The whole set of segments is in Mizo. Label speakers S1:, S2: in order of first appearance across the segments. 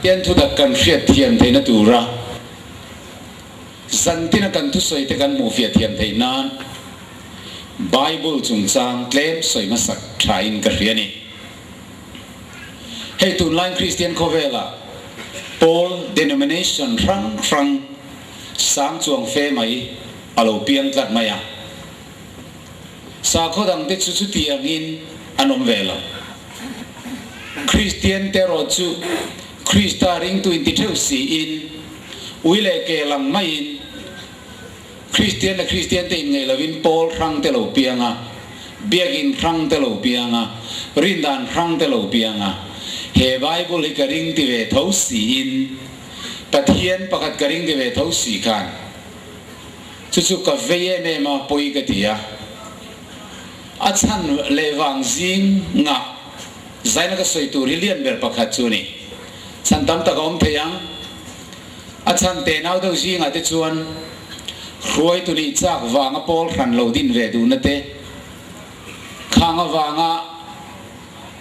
S1: Pathian thutak kan hriat thiam theihna tura zantina kan thusawi te kan hmuhfiah thiam theih nan Bible chungchang tlem sawi hmasak thain ka hria a ni. Hei tunlai Kristian khawvela pawl, denomination, hrang hrang sang chuang fe mai a lo piang tlat mai a. Sakhaw dangte chu chuti angin an awm ve lo. Kristian te erawh chu Krista ringtu inti theuh siin ui leh ke lang maiin Kristian leh Kristian te inngeih lovin pawl hrang te lo piang a, biakinn hrang te lo piang a, rindan hrang te lo piang a. He Bible hi ka ring ti ve tho siin Pathian pakhat ka ring ti ve tho si khan Chu chu ka vei em em a, pawi ka ti a. A chhan leh vang zing ngah zaina ka sawi tur hi lian ber pakhat chu a ni. Chhan tam tak a awm thei ang. A chhan te nau deuh zingah te chuan hruaitu nih chak vanga pawl hran lo din ve duhna te, khang avanga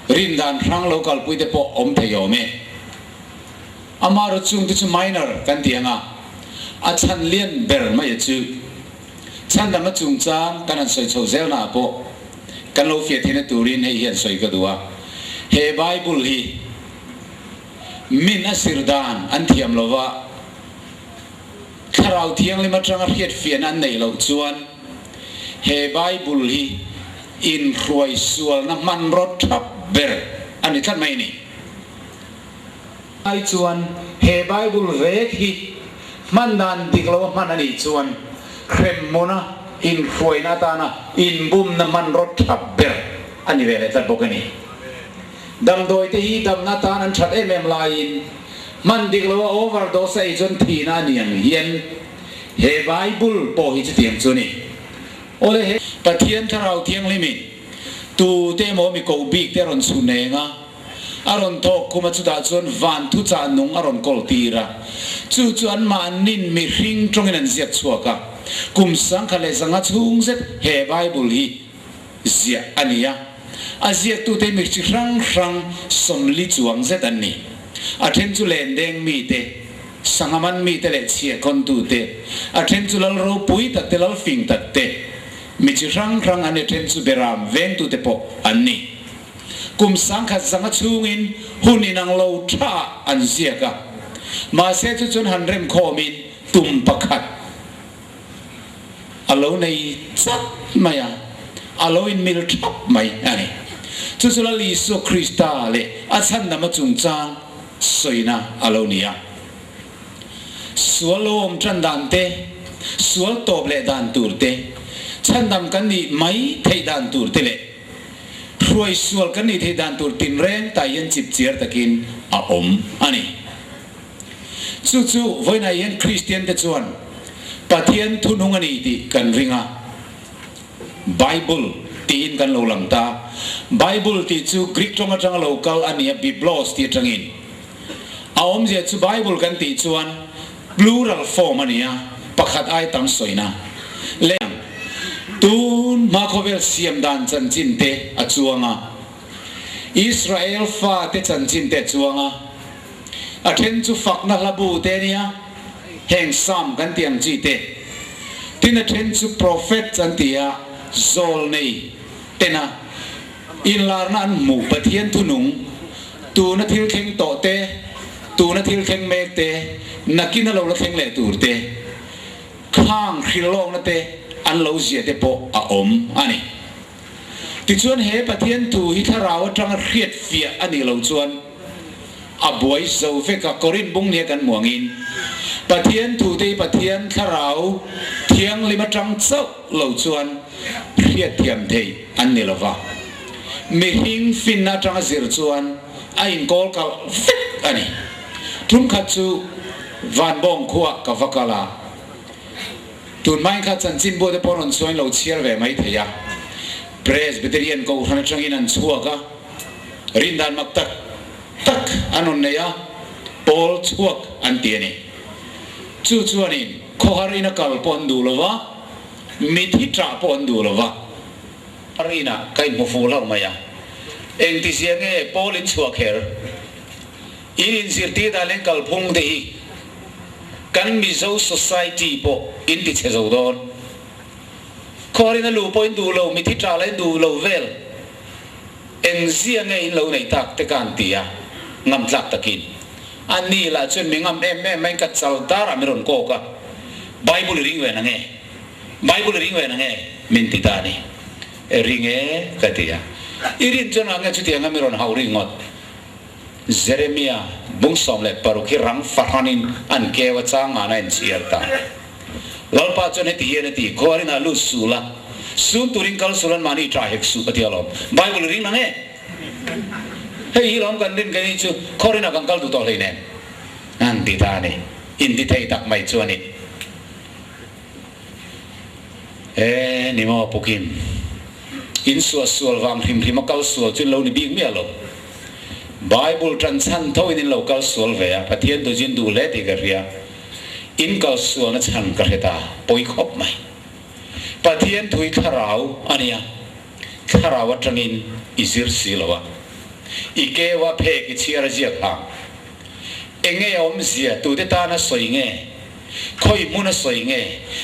S1: rindan hrang lo kalpui te pawh awm thei awm e. Amaherawh chung te chu minor kan ti ang a, a chhan lian ber mai a chu. Chhandamna chungchang kan han sawi chho zel naah pawh kan lo fiah theihna turin hei hian sawi ka duh a. He Bible hi min a zir dan an thiam lo va, Thlarau Thianghlim atanga hriatfiahna an neih loh chuan he Bible hi inhruaisualna hmanraw tha ber a ni tlat mai a ni. Ai chuan he Bible vek hi hman dan dik lo a hman a nih chuan hremhmuna inhruaina atana inbumna hmanraw tha ber a ni ve leh tlat bawk a ni. Damdawi te hi damna atan an that em em laiin hman dik lo a overdose a ei chuan thihna a ni ang hian he Bible pawh hi chutiang chu a ni. Awle he Pathian Thlarau Thianghlimin tute emaw mi koh bik te a rawn chhun eng a, A rawn thawk khum a, chutah chuan van thuchah nung a rawn kawl tir a. Chu chu anmahnin mihring tawngin an ziak chhuak a. Kum 1100 chhung zet he Bible hi ziah a ni a. A ziaktute hi mi chi hrang hrang 40 chuang zet an ni. A then chu lendeng mite, sangha man mite leh chhiahkhawntute, a then chu lal ropui tak te, lal fing tak te, mi chi hrang hrang an ni, a then chu beram vengtute pawh an ni. Kum 1100 chhungin hun inang lo tha an ziak a, mahse chu chuan han remkhawmin tum pakhat a lo nei chat mai a, a lo inmil thap mai a ni. Chu chu Lal Isua Krista leh a chhandama chungchang sawina a lo ni a. Sual lo awm tan dan te, sual tawp leh dan tur te, chhandam kan nih mai theih dan tur te leh, Hruai sual kan nih theih dan tur tinreng tah hian chip chiar takin a awm a ni. Chu chu vawiinah hian Kristian te chuan Pathian thunung a ni tih kan ring a, Bible tiin kan lo lam ta. Bible tih chu Greek tawng atanga lo kal a ni a, biblos tih atangin. A awmzia chu Bible kan tih chuan plural form a ni a, pakhat ai tam sawina. Leng, tun hma khawvel siam dan chanchin te a chuang a, Israel fa te chanchin te a chuang a, a then chu fakna hla bu te a nia, heng Psalm kan tih ang chi te, tin a then chu prophets an ti a, zawlnei tena inlarna an hmuh Pathian thunung, tuna thil thleng tawh te, tuna thil thleng mek te, nakin a lo la thleng leh tur te, khang hrilhlawkna te an lo zia te pawh a awm a ni. Tichuan he Pathian thu hi thlarau atanga hriat fiah a nih loh chuan a buai zo vek a, Korinth bung nia kan hmuh angin Pathian thu te hi Pathian thlarau thianghlim atang chauh lo chuan hriat thiam theih an ni lova. Mihring finna atanga zir chuan a inkawl kalh vek a ni. Tumkhat chu Vanbawng khuah ka va kal a, tunhmain kha chanchinbu te pawh rawn chuan lo chhiar ve mai thei a. Presbyterian Kohhran atangin an chhuak a, rindan mak tak tak an rawn nei a, pawl chhuak an ti a ni. Chu chuanin khawhar ina kal pawh an duh lo va, mithi ṭah pawh an duh lo va. Rinah ka inhmu fuh hlauh mai a, engtizia nge pawl in chhuah kher? In inzirtir dan leh kalphung te hi kan Mizo society pawh in ti chhe zo dawn. Khawrin a luh pawh in duh lo, mithi ṭah lah in duh lo vel. Eng zia nge in lo neih tak te ka han ti a, ngam tlak takin. A ni lah chuan mi ngam em em maiin ka chal darah min rawn kawk a, Bible i ring ve na nge? Bible i ring ve na nge? Min ti ta a ni. E ring e ka ti a. I rin chuan ngah nge chutianga mi rawn hauh ring ngawt? Jeremia bung 16 hi rang fahranin an keu a chang ngana a inchhiar ta. Lalpa chuan heti hian a ti, Khuarin ah lut suh la, sun turin kal suh lan mahni ṭah hek suh a ti alawm. Bible i ring nang e? Hei hi lawm kan rin ka ni chu khuarin ah kan kal duh tawh hleinem an ti ta a ni. Inti thei tak mai chu a ni. E ni maw Pukim, in suah sual vang hrim hrim a kal sual chu in lo ni bik miah lo. Bible ṭan chhan tho in in lo kal sual ve a, Pathian tu chu in duh hle tih ka hria. In kal sualna chhan ka hre ta, pawi khawp mai. Pathian thui thlarau a nia, thlarau aṭangin i zir si lo a. I keu a phek i chhiar a ziak hang. Enge a awmzia tute tana sawi nge? Khawi hmuna sawi nge?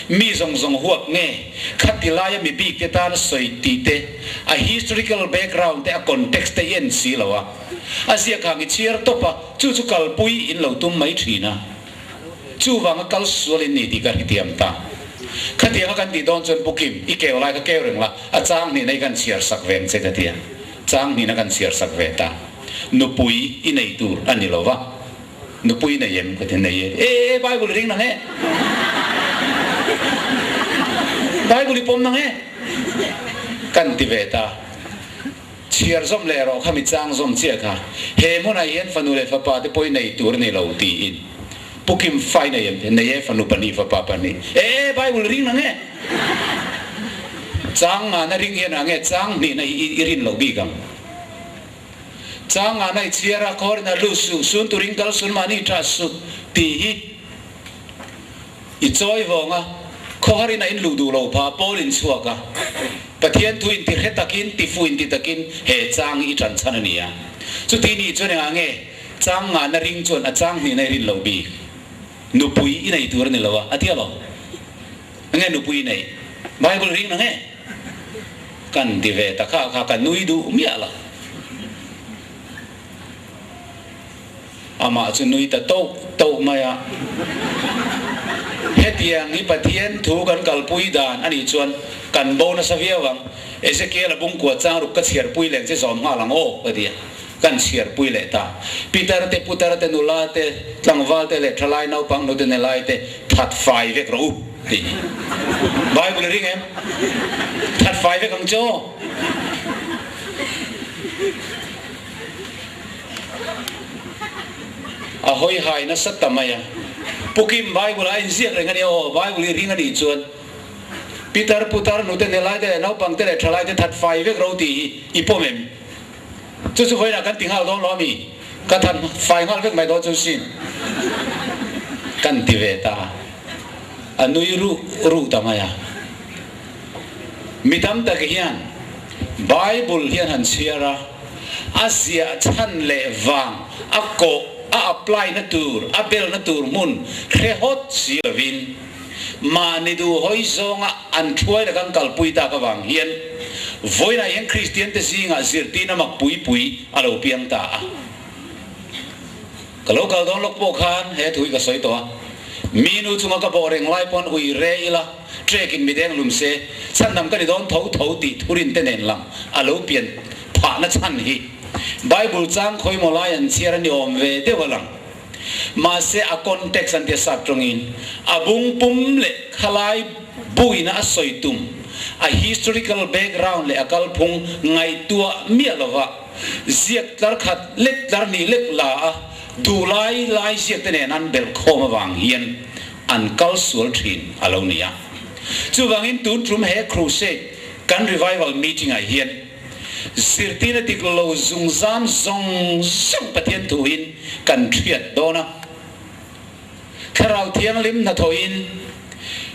S1: Mi zawng zawng huap nge? Khati laia mi bik te tana sawi tih te, a historical background te, a context te i en si lo a. A ziak hang i chhiar tawp a, chu chu kalpui in lo tum mai thin a. Chuvanga kal sual in ni tih ka hrethiam ta. Khatianga kan tih dawn chuan Bukim, i keu lai kha keu reng la, a chang hnihna i kan chhiar sak ve ang che ka ti a. Chang hnihna kan chhiar sak ve ta. Nupui i nei tur a ni lo va. Nupui nei em ka ti nei e. E e Bible i ring nang e. Bible i pawm nang e. Kan ti ve ta. Chhiar zawm leh erawh kha mi chang zawm chiah kha. He hmunah hian fanu leh fapa te pawh i nei tur a ni lo tiin. Pu Kim Fai nei em? Nei e, fanu pahnih fapa pahnih. E e Bible i ring nang e. Chang ngana ring hian ah nge chang hnihna hi i rin loh bik ang. Chang ngana i chhiar a, khawrin a lu suh, sun turin kal sun mahni tha suh tih hi i chawi vawng a, khawharin a in luh duh lo pha pawl in chhuak a. Pathian thu in ti hre takin, ti fu in ti takin he chang hi i tan chhan a ni a. Chuti nih chuan engah nge chang ngana ring chuan a chang hnihna i rin loh bik? Nupui i nei tur a ni lo a, a ti a lo. Enge nupui i neih? Bible ring nang e? Kan ti ve ta kha kha ka nui duh miah lo. Amah chu nui ta toh toh mai a. Hetiang hi Pathian thu kan kalpui dan a nih chuan kan bo nasa viau ang. Ezekiel-a bungkua chang ruk ka chhiarpui leng che zawm nghal ang aw ka ti a. Kan chhiarpui leh ta. Pitar te, putar te, nula te, tlangval te leh thalai naupang hnute ne lai te that fai vek rawh u tih hi. Bible i ring em? That fai vek ang che aw. A hawi hai nasa ta mai a. Pu Kim Bible ah a inziak reng a nia aw, Bible i ring a nih chuan Pitar, putar, hnute ne lai te leh naupang te leh thalai te that fai vek ro tih hi i pawm em? Chu chu vawiinah kan ti nghal dawn lo a mi? Ka that fai nghal vek mai dawn chu sin. Kan ti ve ta. A nui ruh ruh ta mai a. Mi tam tak hian Bible hian han chhiar a, a ziah chhan leh vang, a kawh, a apply na tur, a belna tur hmun hre hawt si lovin mahni duh hawi zawnga an thuai leh kan kalpui tak avang hian vawiinah hian Kristiante zingah zirtirna mak pui pui a lo piang ta a. Ka lo kal dawn lawk pawh khan he thu hi ka sawi tawh a, mi nu chunga ka bawh reng lai pawn ui re ila, trek in mideng lum se, chhandam ka ni dawn tho tho tih thurin te nen lang a lo pian phahna chhan hi Bible chang khawimaw lai an chhiar a ni awm ve deuh a lang. Mahse a context an tia sap tawngin a bung pum leh khalai buina a sawi tum, a historical background leh a kalphung ngaihtuah miah lova ziak tlar khat lek tlar hnih lek la a duh lai lai ziak te nen an belh khawm avang hian an kal sual thin a lo ni a. Chuvangin tun tum he crusade kan revival meeting ah hian zirtirna dik lo zungzam zawng zawng Pathian thuin kan hriat dawn a. Thlarau Thianghlim hnathawhin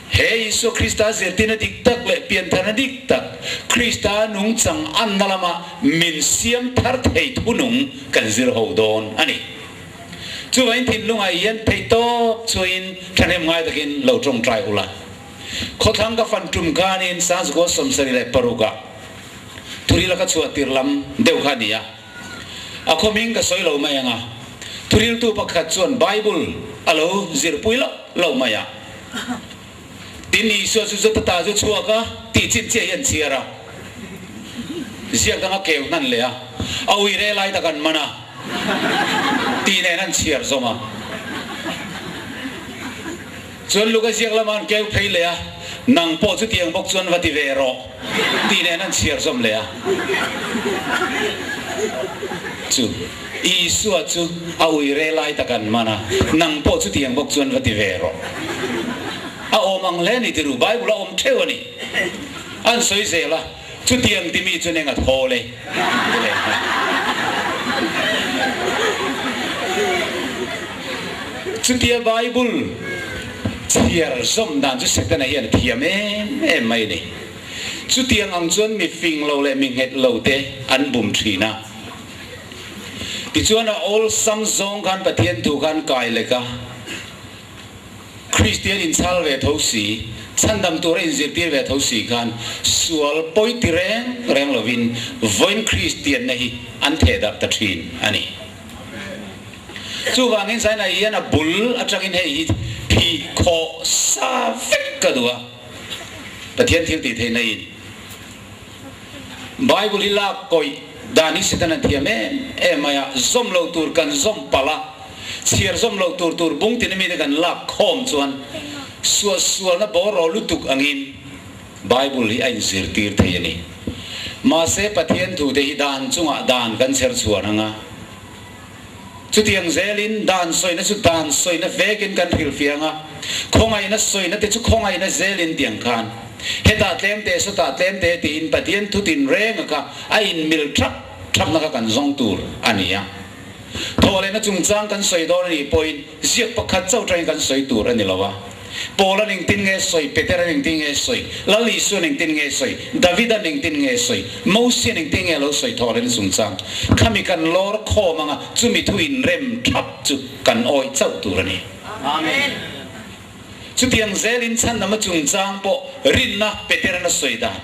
S1: he Isua Krista zirtirna dik tak leh piantharna dik tak, Krista nungchang anna lama min siam thar thei thunung kan zir ho dawn a ni. Chuvangin thinlungah hian theihtawp chhuahin thahnem ngai takin lo tawngtai ula. Khawthlang ka fan tum khanin Sangzakaw 76 ah thuril a ka chhuah tir lam deuh kha a ni a. A khawming ka sawi lo mai ang a, thuriltu pakhat chuan Bible a lo zirpui loh loh mai a. Tin, Isua chu zut ata chu chhuak a, tih chin chiah hi an chhiar a. Ziak dang a keu hnan leh a, a ui reh lai tak an man a, tih nen an chhiar zawm a. Chuan Luka ziak lamah an keu phei leh a, Nang pawh chutiang bawk chuan va ti ve rawh, tih nen an chhiar zawm leh a. Chu Isua chu a ui reh lai tak an man a, Nang pawh chutiang bawk chuan va ti ve rawh. A awm ang hle a ni tiru, Bible a awm theuh a ni. An sawi zel a, Chutiang timi chuan eng a thawl e? An ti leh nghal. Chutia Bible chhiar zawm dan chu Setana hian a thiam em em mai a ni. Chutiang ang chuan mi fing lo leh mi nghet lo te an bum thin a. Tichuan a awlsam zawng khan Pathian thu khan kai lek a. Kristian inchhal ve tho si, chhandam tura inzirtir ve tho si khan sual pawi ti reng reng lovin vawiin Kristianna hi an theh darh ta thin a ni. Chuvangin Zainai hian a bul atangin hei hi phih khawh sa vek ka duh a, Pathian thil tih theihna in Bible hi lak kawih dan hi Satan an thiam em em mai a, zawm lo tur kan zawm palh a, chhiar zawm lo tur tur bung tina mite kan lak khawm chuan suahsualna bawraw lutuk angin Bible hi a inzirtir thei a ni. Mahse Pathian thute hi dan chungah dan kan chher chhuan ang a, chutiang zelin dan sawina chu dan sawina vekin kan hrilhfiah ang a, khawngaihna sawina te chu khawngaihna zelin tiang khan hetah tlem te sawtah tlem te tiin Pathian thu tinreng a kha a inmil thap thapna kha kan zawng tur a ni a. Thawhlehna chungchang kan sawi dawn a nih pawhin ziak pakhat chauh tangin kan sawi tur a ni lo a. Paula'n engtin nge sawi, Petera'n engtin nge sawi, Lal Isua'n engtin nge sawi, Davida'n engtin nge sawi, Mosia'n engtin nge lo sawi thawhlehna chungchang khami kan lawr khawm anga chumi thu inrem thap chu kan awih chauh tur a ni.
S2: Amen.
S1: Chutiang zelin chhandama chungchang pawh rinna Petera'n a sawi dan,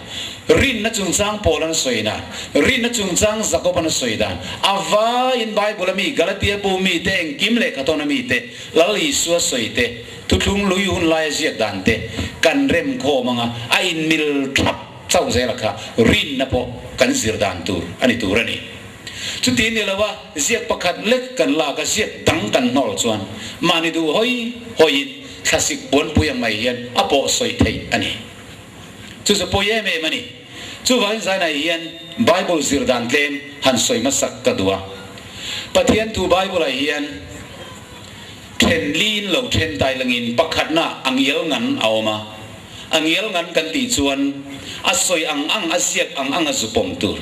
S1: rinna chungchang Paula'n a sawi dan, rinna chungchang Jakoba'n a sawi dan, a vaiin Bible-a mi Galatia bu mite engkim lehkhatawna mite Lal Isua sawi te, thuthlung lui hun laia ziak dan te kan rem khawm anga a inmil thap chauh zela kha rinna pawh kan zir dan tur a ni tur a ni. Chuti ni lo a, ziak pakhat lek kan lak a ziak dang kan hnawl chuan mahni duh hawi hawiin thlasik puanpui ang mai hian a pawh sawi theih a ni. Chu chu pawi em em a ni. Chuvangin zainai hian Bible zir dan tlem han sawi hmasak ka duh a. Pathian thu Bible-ah hian then liin lo then tai langin pakhatna a ngial ngan a awm a. A ngial ngan kan tih chuan a sawi ang ang, a ziak ang ang a zu pawm tur.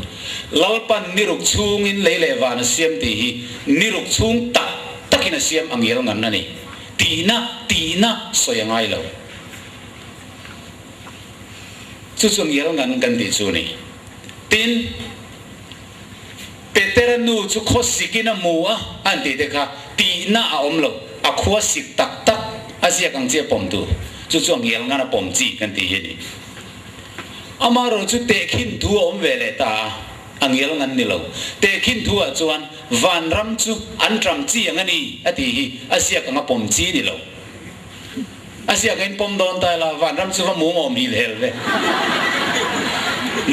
S1: Lalpan niruk chhungin lei leh van a siam tih hi niruk chhung tak takin a siam a ngial ngan a ni. Tihna, tihna sawi a ngai lo. Chu chu ngial ngan kan tih chu a ni. Tin, Petera nu chu khaw sikin a hmu a, an tih te kha tihna a awm lo, a khua sik tak tak a ziak ang chi a pawm tur, chu chu a ngial ngan a pawm chi kan tih hi a ni. Amaherawh chu tehkhin thu a awm ve leh ta a, a ngial ngan ni lo. Tehkhin thu ah chuan vanram chu an ṭam chi ang a ni a tih hi a ziak ang a pawm chi ni lo. A ziak in pawm dawn ta ila vanram chu va mum awm hil hel ve.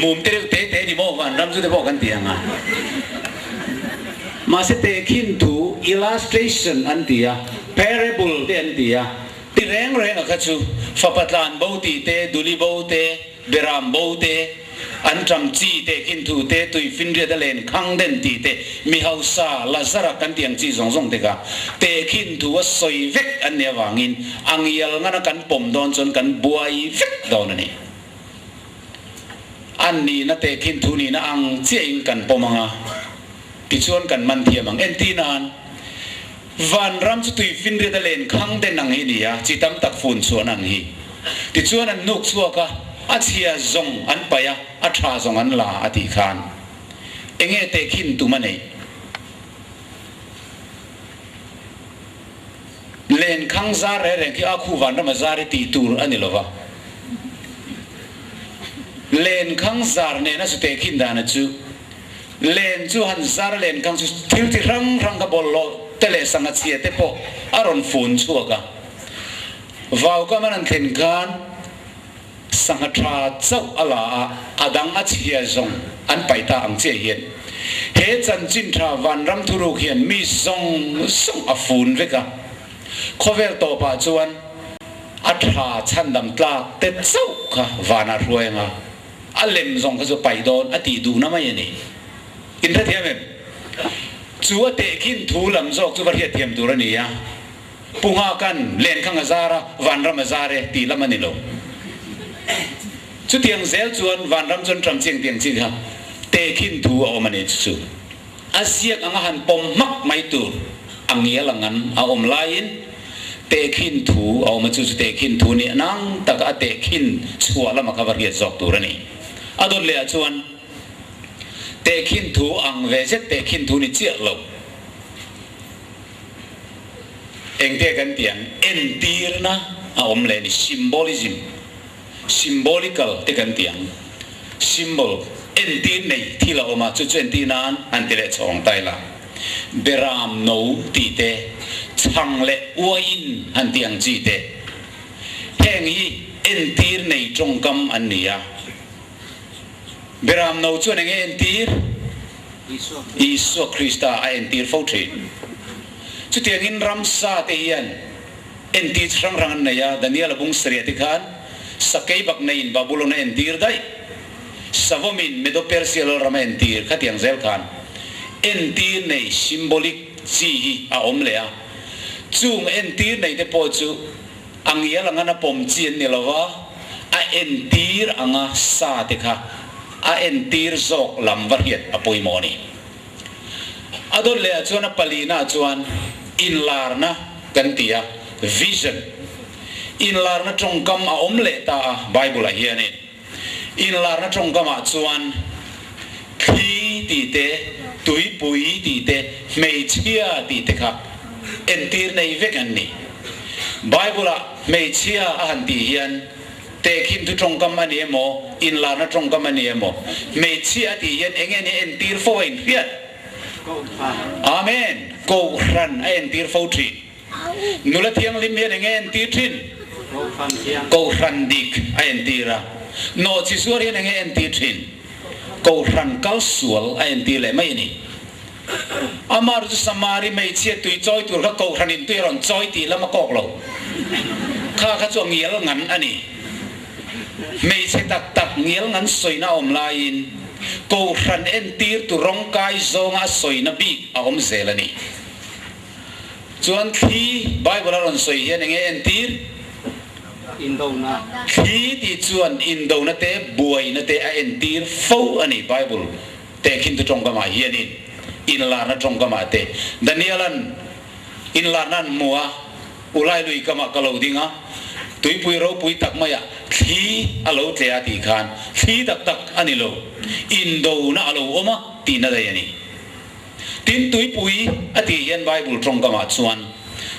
S1: Mum te reuh te te ni maw vanram chu te pawh kan ti ang a. Mahse tehkhin thu illustration an ti a, parable te an ti a, ti reng reng a kha chu fapa tlan bo tih te, duli bo te, Beram bo te, an ṭam chi te, khin thu te, tui finriat a len khang den tih te, mi hausa, Lazara kan tih ang chi zawng zawng te kha te khin thu a sawi vek an nih avangin a ngial ngana kan pawm dawn chuan kan buai vek dawn a ni. An nihna te khin thu nihna ang chiahin kan pawm ang a, tichuan kan man thiam ang. Entir nan, Vanram chu tui finriat a len khang den ang hi ni a, chi tam tak fun chhuan ang hi. Tichuan an nuk chhuak a, a chhia zawng an paih a, a tha zawng an la a tih khan enge tehkhin tum a neih? Lenkhang zar reng reng khi a khu vanram a zar i tih tur a ni lo va. Lenkhang zar nena chu tehkhin dana chu len chu han zar a lenkhang chu thil chi hrang hrang kha bawlhhlawh te leh sangha chhia te pawh a rawn fun chhuak a. Vaukam an han thlen khan Sangha tha chauh a la a, a dang a chhia zawng an paih ta ang chiah hian he chanchin tha vanram thuruk hian mi zawng zawng a fun vek a. Khawvel tawpah chuan a tha chhandam tlak te chauh kha vanah hruai anga a lem zawng kha chu paih dawn a tih duhna mai a ni. In hrethiam em? Chu a tehkhin thu lam zawk chu va hriatthiam tur a ni a. Pu Nghakan, Lenkhang a zar a, Vanram a zar e tih lam a ni lo. Chutiang zel chuan Vanram chuan ṭam chiang tiang chi kha tehkhin thu a awm a ni. Chu chu a ziak anga han pawm hmak mai tur a ngial ang an a awm laiin tehkhin thu a awm a, chu chu tehkhin thu nih nang taka a tehkhin chhuah lama kha va hriat zawk tur a ni. A dawt lehah chuan tehkhin thu ang ve zet tehkhin thu ni chiah lo. Engte kan tih ang? Entirna a awm leh a ni. Symbolism, symbolical te kan tih ang. Symbol, entir nei thil a awm a, chu chu entir nan han ti leh chhawng ta ila. Beram no tih te, chhang leh uaiin han tih ang chi te. Heng hi entir nei tawngkam an ni a. Beram no chuan enge entir? Isua Krista a entir fo thin. Chutiangin ramsa te hian entir chi hrang hrang an nei a, Daniel a bung sarih te khan sakei bak neiin Babulon a entir daih, Savawmin Medo-Persia lalram a entir khatiang zel khan entir nei, symbolic, chi hi a awm leh a. Chung entir nei te pawh chu A ngial anga na pawm chi an ni lo va, a entir anga sa te kha a entir zawk lam va hriat a pawimawh a ni. A dawt leh ah chuan a palina ah chuan inlarna kan ti a, vision. Inlarna tawngkam a awm leh ta a Bible ah hianin. Inlarna tawngkam ah chuan thli tih te, tuipui tih te, hmeichhia tih te kha entir nei vek an ni. Bible ah hmeichhia a han tih hian tehkhin thu tawngkam a ni emaw, inlarna tawngkam a ni emaw, hmeichhia a tih hian eng nge ni entir fo a inhriat? Amen! Kohhran a entir fo thin. Nula thianghlim hian enge entir thin? Kohhran dik a entir a. Nawhchi zuar hian enge entir thin? Kohhran kal sual a entir leh mai a ni. Amah chu Samari hmeichhia tui chawi tur kha Kohhranin tui a rawn chawi tih lam a kawk lo. Kha kha chu a ngial ngan a ni. Hmeichhe tak tak ngial ngan sawina a awm laiin Kohhran entir tu rawngkai zawnga a sawina bik a awm zel a ni. Chuan thli, Bible a rawn sawi hian enge entir?
S2: Indona.
S1: Thli tih chuan indona te, buaina te a entir fo a ni Bible tehkhintu tawngkamah hianin, inlarna tawngkamah te. Daniel-a'n inlarna an hmu a, Ulai lui kamah ka lo ding a, tuipui ropui tak maiah thli a lo tle a tih khan thli tak tak a ni lo, indona a lo awm a tihna daih a ni. Tin, tuipui a tih hian Bible tawngkamah chuan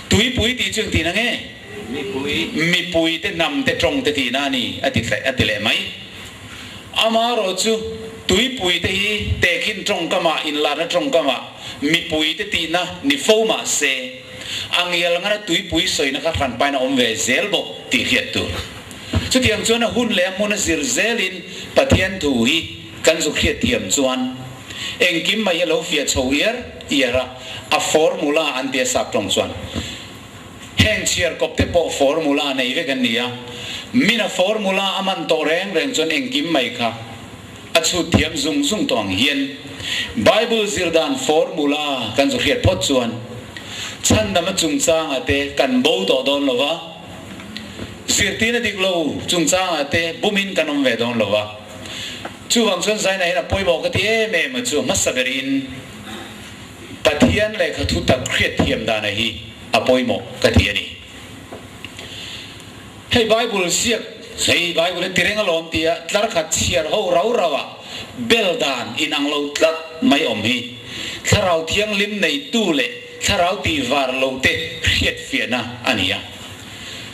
S1: tuipui tih chu engtin ange?
S2: Mipui.
S1: Mipui te hnam te tawng te tihna a ni a ti a ti leh mai. Amaherawh chu tuipui te hi tehkhin tawngkamah, inlarna tawngkamah mipui te tihna ni fo mah se, a ngial ngana tuipui sawina kha hranpain a awm ve zel bawk tih hriat tur. Chutiang chuan a hun leh a hmun a zir zelin Pathian thu hi kan zuk hriat thiam chuan Engkim mai hi a lo fiah chho iar iar a, a formula an ti a sap tawng chuan. Heng chhiar kawp te pawh formula nei vek an ni a, min a formula a man tawh reng reng chuan engkim mai kha a chhut thiam zung zung tawh ang hian Bible zir dan formula kan zu hriat phawt chuan chhandama chungchangah te kan bo tawh dawn lo va, zirtirna dik lo chungchangah te bumin kan awm ve dawn lo va. Chuvang chuan Zaina hian a pawimawh ka ti em em a chu hmasa berin Pathian lehkha thu tak hriat thiam dana hi a pawimawh ka ti a ni. Hei Bible ziak, hei Bible hi tireng alawm tia tlar khat chhiar ho rau rau ah bel dan inang lo tlat mai awm hi Thlarau Thianghlim neitu leh. thlarau tihvar lo te hriatfiahna a ni a.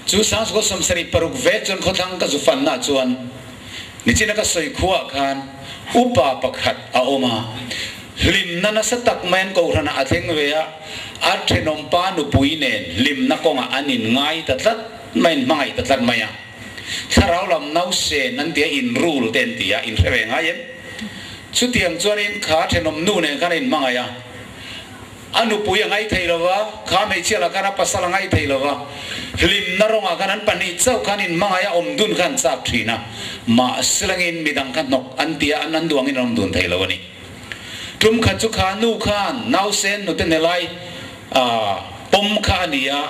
S1: Chu Sangsuka 76 vek chuan khawthlang ka zu fanna chuan nichina ka sawi khuaah khan upa pakhat a awm a, hlimna nasa tak mai an kohhranah a thleng ve a, a thenawmpa nupui nen hlimna kawngah an inngai ta tlat mai, in hmangaih ta tlat mai a. Thlarau lam nausen an ti a, inrul te an ti a, inhre ve ngai em? Chutiang chuanin kha thenawm nu nen khan a inhmangaih a. A nupui a ngaih thei lo va, kha hmeichhia lah khan a pasal a ngaih thei lo va, hlimna rawngah khan an pahnih chauh khan inhmangaih a awm dun kha an chak thin a, mahse langin midang kha hnawk an ti a, an an duangin an awm dun thei lo a ni. Tum khat chu kha nu khan nausen nute nelai pawm kha a ni a,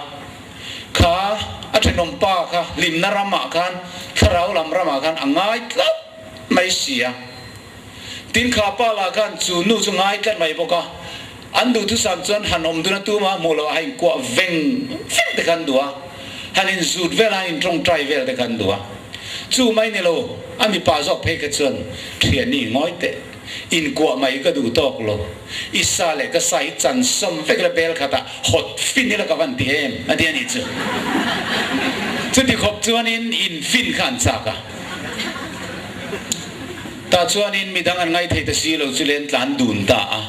S1: kha a thenawm pa kha hlimna ramah khan thlarau lam ramah khan a ngai tlat mai si a. Tin kha pa lah khan chu nu chu ngai tlat mai bawk a, an duhthusam chuan han awm dun a tuma hmuh loh a inkuah veng veng te khan duh a, han inzut vel a, han intawngtai vel te khan duh a. Chu mai ni lo, a mipa zawk phei kha chuan thiani ngawi teh, inkuah mai ka duh tawk lo, i sa leh ka sa hi chan sawm vek ila bel khatah hawt fin ila ka van ti em a ti a nih chu. Chuti khawp chuanin infin kha an chak a. Tah chuanin midang an ngaithei ta si lo chu len tlan dun ta a,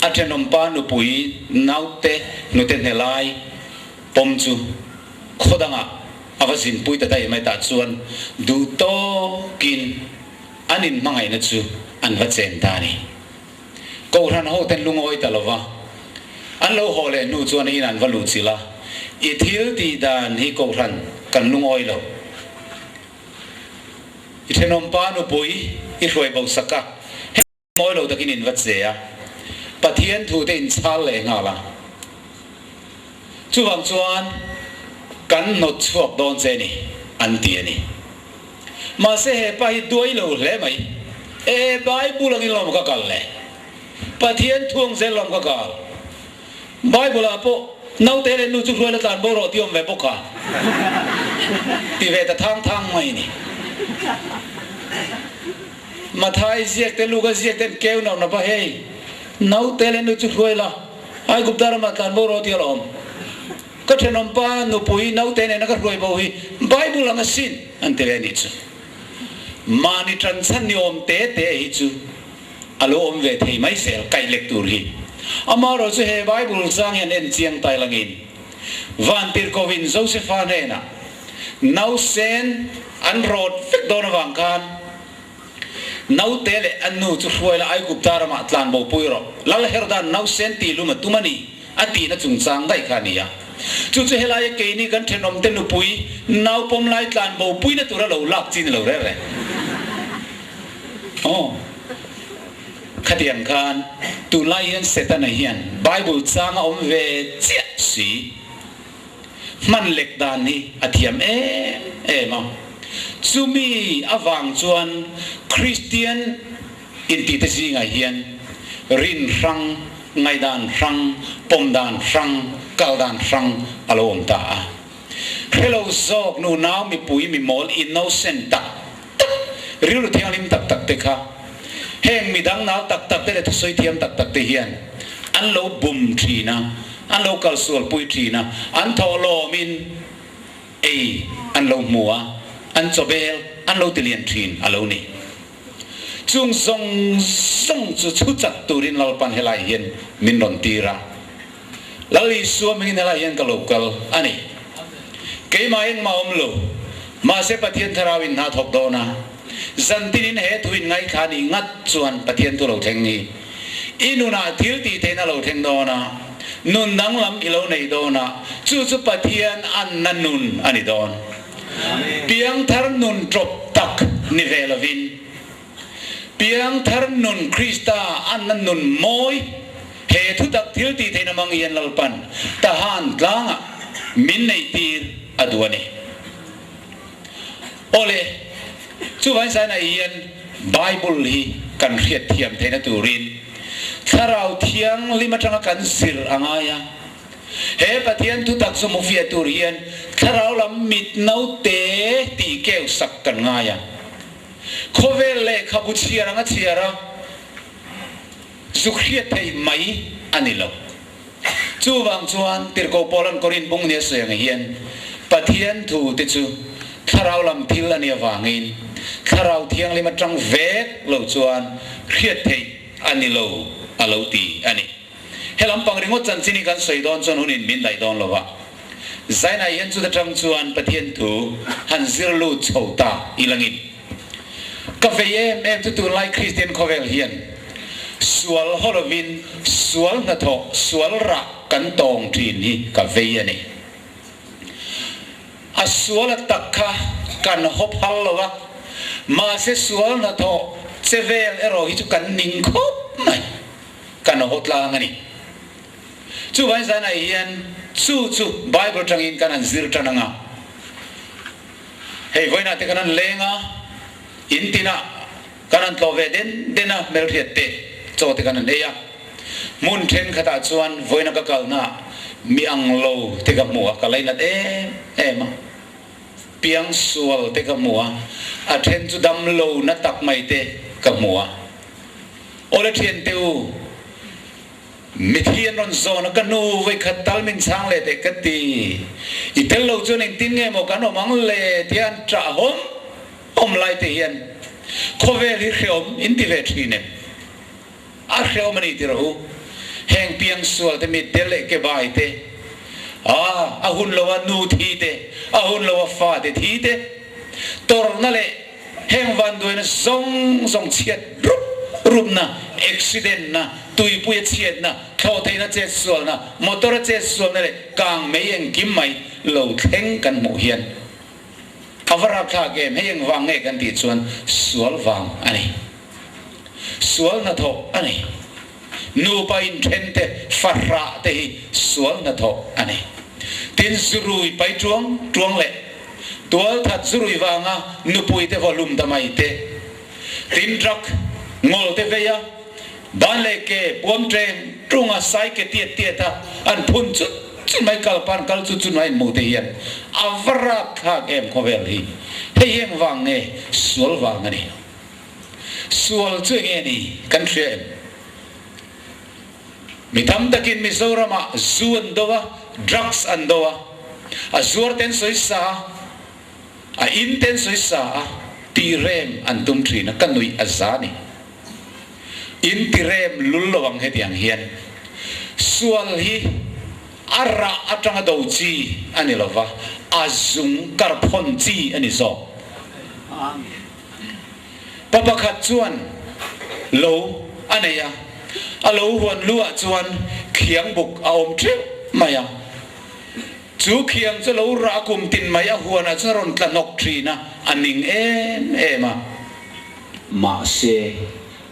S1: a thenawmpa nupui naute hnute hne lai pawm chu khaw dangah a va zinpui ta daih mai. Tah chuan duh tawkin an inhmangaihna chu an va chen ta a ni. Kohhran hoten lungawi ta lova an lo haw leh hnu chuan in an va luhchilh a, I thil tih dan hi kohhran kan lungawi lo. I thenawmpa nupui i hruai bo sak a, heng mawi lo takin in va che a, Pathian thu te in chhal leh nghal a. Chuvang chuan kan hnawt chhuak dawn che ni, an ti a ni. Mahse he pa hi duai lo hle mai. E, Bible angin lawm ka kal le. Pathian thu ang zel lawm ka kal. Bible ah pawh naute leh nu chu hruai la tlan bo rawh tih awm ve bawk a ti ve ta thang thang mai ni. Mathai ziak te Luka ziak te an keu nauh nap a hei naute leh nu chu hruai la Aigupta ramah tlan bo rawh tih a la awm. Ka thenawm pa nupui naute nena ka hruai bo hi Bible ang asin an ti ve anih chu. Mahni tanchhan ni awm te te hi chu A lo awm ve thei mai zel kaih lek tur hi. Amaherawh chu he Bible chang hian en chiang tai langin Vantirhkohin Josefa hnenah nausen an rawt vek dawn avang khan naute leh a nu chu hruai la Aigupta ramah tlan bo pui rawh. Lal Herodan nausen tih lum a tum a ni a tihna chungchang daih kha a ni a. Chu chu helaia keini kan thenawmte nupui naupawm lai tlan bo puina tura lo lak chi ni lo reng reng. Aw, khatiang khan tunlai hian Setana hian Bible chang a awm ve chiah si. Hman lek dan hi a thiam em em a. Chumi avang chuan Kristian intihte zingah hian rin hrang, ngaihdan hrang, pawm dan hrang, kal dan hrang a lo awm ta a. Hrelo zawk nunau mipui mimawl innocent tak tak, rilru thianghlim tak tak te kha heng midang nau tak tak te leh thusawi thiam tak tak te hian an lo bum thin a, an lo kalsual pui thin a, an thawhlawmin ei an lo hmu a, an chawbel an lo ti lian thin a lo ni. Chung zawng zawng chu chhu chat turin Lalpan helai hian min rawn tir a. Lal Isua hmingin helai hian ka lo kal a ni. Keimah engmah awm lo, mahse Pathian Thlarau in hna thawk dawn a. Zan tinin he thu in ngaithla nih ngat chuan Pathian thu lo thleng hi i nunah thil tih theihna lo thleng dawn a, nun danglam i lo nei dawn a, chu chu Pathian anna nun a ni dawn. Piangthar nun tawp tak ni ve lovin, Piangthar nun Krista anna nun mawi he thutak thil tih theihna hmang hian Lalpan Tahan tlangah min neihtir a duh a ni. Awle, chuvangin Sinai hian Bible hi kan hriat thiam theihna turin Thlarau Thianghlim atanga kan zir a ngai a. He Pathian thutak chu hmu fiah tur hian Thlarau lam mit naute tih keu sak kan ngai a. Khawvel lehkhabu chhiar anga chhiar a, zuk hriat theih mai a ni lo. Chuvang chuan Tirhkoh Paula'n Korinth bung nia sawi ang hian Pathian thu te chu thlarau lam thil a nih avangin Thlarau Thianghlim atang vek lo chuan hriat theih a ni lo a lo ti a ni. He lampang ringawt chanchin hi kan sawi dawn chuan hunin min daih dawn lo va. Zainah hian chuta tang chuan Pathian thu han zir lut chho ta i langin. Ka vei em em chu tunlai Kristian khawvel hian sual haw lovin sual hnathawh, sual rah kan tawng thin hi ka vei a ni. A sual a tak kha kan haw phal lo a, mahse sual hnathawh che vel erawh hi chu kan ning khawp mai, kan haw tlang a ni. Chuvangin zanah hian chu chu Bible tangin kan han zir tan ang a. Hei vawiinah te kan han leng a, in tinah kan han tlawh ve den den a, hmelhriat te chaw te kan han ei a. Hmun thenkhatah chuan vawiina ka kalnaah mi ang lo te ka hmu a, ka lainat em em a. Piangsual te ka hmu a, a then chu dam lo na tak mai te ka hmu a. Awle thiante u, Mithi an rawn zawn a, ka nu vawikhat tal min chhang leh teh ka ti. I tel lo chuan engtin nge maw kan awm ang le tia an ṭah hawm hawm lai te hian khawvel hi hreawm in ti ve ṭhin em? A hreawm a ni ti rawh u. Heng piangsual te mitdel leh kebai te, a a hun lo a nu thi te, a hun lo a fa te thi te, tawrhna leh Heng vanduaina zawng zawng chhiat rup rupna, accident na, tuipuia chhiatna, thlawhtheihna chetsualna, motor-a chetsualna leh kang mei engkim mai lo thleng kan hmuh hian a va rapthlak em? Hei engvang nge kan tih chuan sual vang a ni. Sual hnathawh a ni. Nupa inthen te, fahrah te hi sual hnathawh a ni. Tin, zurui pai tuang tuang leh tualthat zurui vanga nupui te vawhlum ta mai te, tin drug ngawl te vei a, ban leh ke puam teng tung a sai ke tiat tiat a an phun chut chut mai kal pan kal chut chut mai an hmuh te hian a va rapthlak em khawvel hi. Hei hi engvang nge sual vang a ni. Sual chu enge ni kan hria em? Mi tam takin Mizoramah zu an do a, drugs an do a, a zuar ten sawi sa a, a in ten sawi sa a, tih rem an tum thin a, ka nuih a za ni. In ti rem lul lo ang hetiang hian. Sual hi a rah atanga do chi a ni lova, a zung karphawn chi a ni zawk. Pa pakhat chuan lo a nei a, a lo huan lu ah chuan khiang buk a awm teuh mai a. Chu khiang chu lo rah kum tin mai a huan ah chuan a rawn tla hnawk thin a, a ning em em a. Mahse,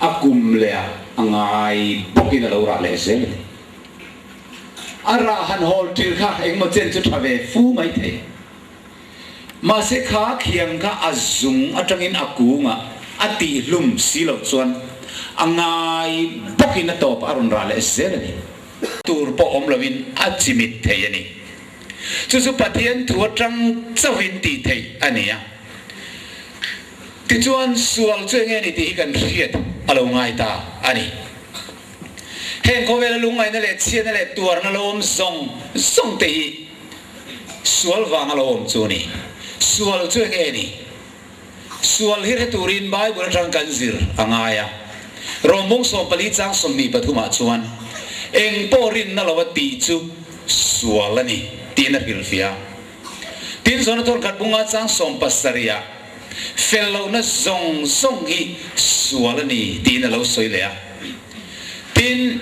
S1: a kum leh ah a ngai bawkin a lo rah leh zel a ni. A rah han hawl tir kha engmaw chen chu tha ve fu mai thei. Mahse kha khiang kha a zung atangin a kungah a tihhlum si loh chuan a ngai bawkin a tawp a rawn rah leh zel a ni. Tur pawh awm loin a chimit thei a ni. Chu chu Pathian thu atang chauhin tih theih a ni a. Tichuan sual chu enge ni tih hi kan hriat a lo ngai ta a ni. Heng khawvela lungngaihna leh chhiatna leh tuarna lo awm zawng zawng te hi Sual vang a lo awm chu a ni. Sual chu eng nge ni? Sual hi hre turin Bible atang kan zir a ngai a. Rawmawng 14 chang 23 ah chuan, Eng pawh rinna lo a tih chu sual a ni tiin a hrilhfiah a. Tin, Zona Thawnkhat bunga chang 17 ah, Fel lohna zawng zawng hi sual a ni tiin a lo sawi leh a. Tin,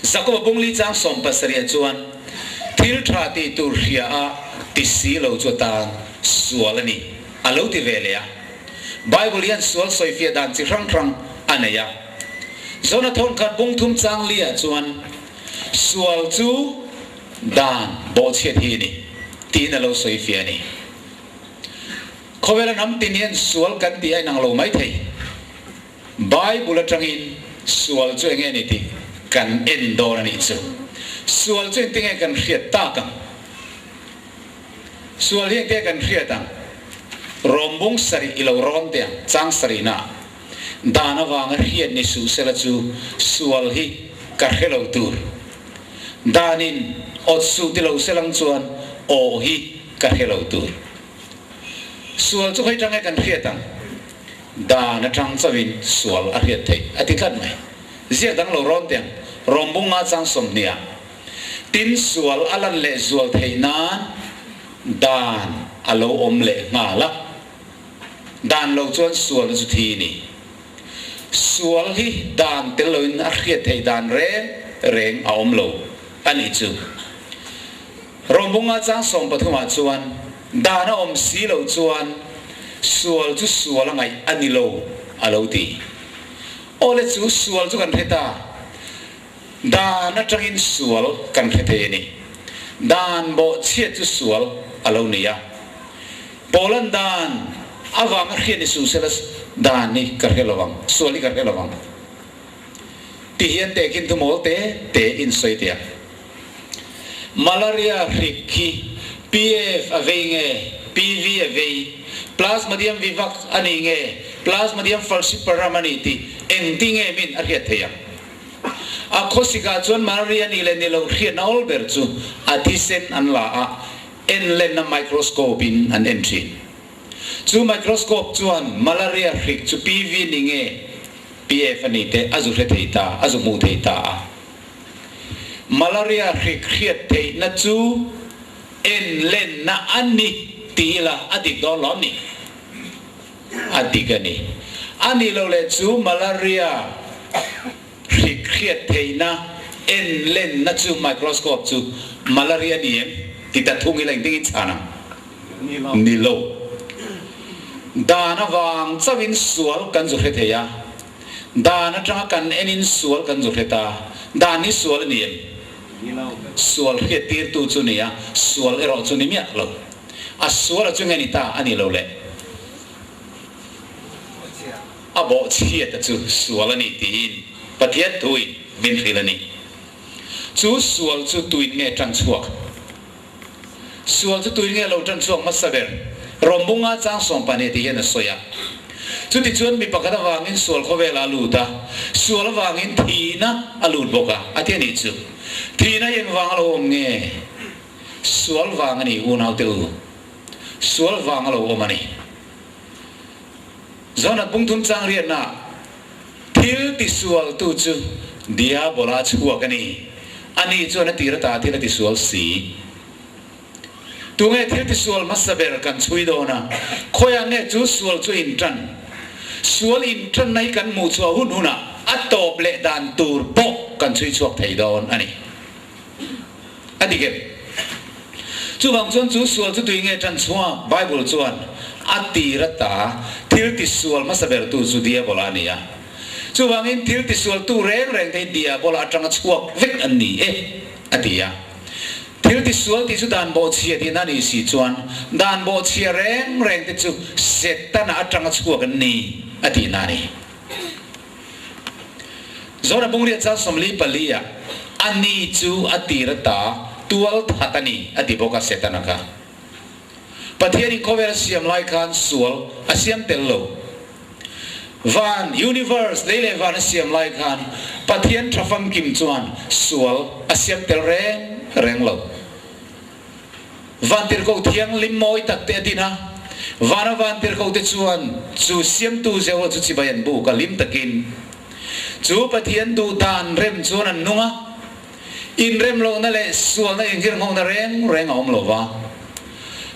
S1: Jakoba bungli chang 70 ah chuan, Thil tha tih tur hria a ti si lo chu atan sual a ni, a lo ti ve leh a. Bible hian sual sawifiah dan chi hrang hrang a nei a. Zona thawnkhat bung thum chang li ah chuan, Sual chu dan bawhchhiat hi a ni, tiin a lo sawifiah a ni. Khawvela hnam tin hian sual kan tih a inang lo maithei. Bible atangin sual chu enge ni tih kan en dawn a nih chu. Sual chu engtinge kan hriat tak ang? Sual hi engtinge kan hriat ang? Rawmbung sarih i lo rawn teh ang, chang sarihna ah. Dan avanga hriat ni suh sela chu sual hi. ka hre lo tur. Danin awt suh ti lo se lang chuan aw hi ka hre lo tur. Sual chu khawi tang e kan hriat ang? Dan atang chauhin sual a hriat theih a ti tlat mai. Ziak dang lo rawn teh ang, Rawmbung nga chang 20 ah. Tin sual a lan leh zual theih nan dan a lo awm leh nghal a. Dan lo chuan sualna chu thi a ni. Sual hi dan tel loin a hriat theih dan reng reng a awm lo a nih chu. Rawmbunga chang 13 ah chuan dan a awm si lo chuan sual chu sual a ngaih a ni lo a lo ti. Awle chu sual chu kan hre ta. Dan atangin sual kan hre thei a ni. Dan bawhchhiat chu sual a lo ni a. Poland dan avanga hriat ni suh sela dan hi ka hre lo ang, sual hi ka hre lo ang ti hian tehkhin thu mawl te te in sawi teh a. Malaria hrik hi PF a vei nge, PV a vei, Plasmodium vivax a ni nge, Plasmodium falciparum a ni tih engti nge min a hriat theih ang? A khawsikah chuan malaria nih leh ni lo hriatna awl ber chu a thisen an la a, en lenna microscope in an en thin. Chu microscope chuan malaria hrik chu PV ni nge PF a ni te a zu hre thei ta, a zu hmuh thei ta a. Malaria hrik hriat theihna chu en lenna a ni ti ila a dik dawn lo ni? A dik a ni. A nih loh leh chu malaria hrik hriat theihna en lenna chu microscope chu malaria ni em? Ti ta thung ila engtin in chhan ang? Ni lo. Dan avang chauhin sual kan zu hre thei a, dan atanga kan enin sual kan zu hre ta. Dan hi sual a ni em? Sual hriat tirtu chu ni a, sual erawh chu ni miah lo. A sual a chu nge ni ta a ni lo le? A bawhchhiat a chu sual a ni tiin Pathian thuin min hrilh a ni. Chu sual chu tuin nge tan chhuak? Sual chu tuin nge lo tan chhuak hmasa ber? Rawmbunga chang 12 tih hian a sawi a. Chutichuan mi pakhat avangin sual khawvelah a lut a, sual avangin thihna a lut bawk a, a ti a nih chu. Thihna hi engvang a lo awm nge? Sual vang a ni unaute u. Sual vang a lo awm a ni. Jonah pungthum chang riatna thil tisualtu chu Diabola chhuak a ni. Ani chuan a tir ata thil a tisual si. Tunge thil tisual hmasa ber kan chhui dawn a, khawiah nge chu sual chu intan? Sual intanna hi kan hmuh chhuah hun hunah a tawp leh dan tur pawh kan chhui chhuak thei dawn a ni. A dik em? Chuvang chuan chu sual chu tui nge ṭan chhuak? Bible chuan a tir ata thil tisual hmasa bertu chu Diabola a ni a. Chuvangin thil tisualtu reng reng te hi Diabola aṭanga chhuak vek an ni e, a ti a. Thil tisual tih chu dan bawhchhia tihna a nih si chuan dan bawhchhia reng reng te chu Setana aṭanga chhuak an ni, a tihna a ni. Zora Bungriat chang 44 ah, A ni chu a tir ata tual that a ni, a ti bawk a, Setana kha. Pathianin khawvel a siam lai khan sual a siam tel lo. Van, universe, lei leh van a siam lai khan Pathian tha famkim chuan sual a siam tel reng reng lo. Vantirhkoh thianghlim mawi tak te a din a, vana vantirhkoh te chuan chu siamtu Jehovah chu chibai an buk a, hlim takin chu Pathian duh dan rem chuan an nung a, inrem lohna leh sualna inghirnghawkna reng reng a awm lo va.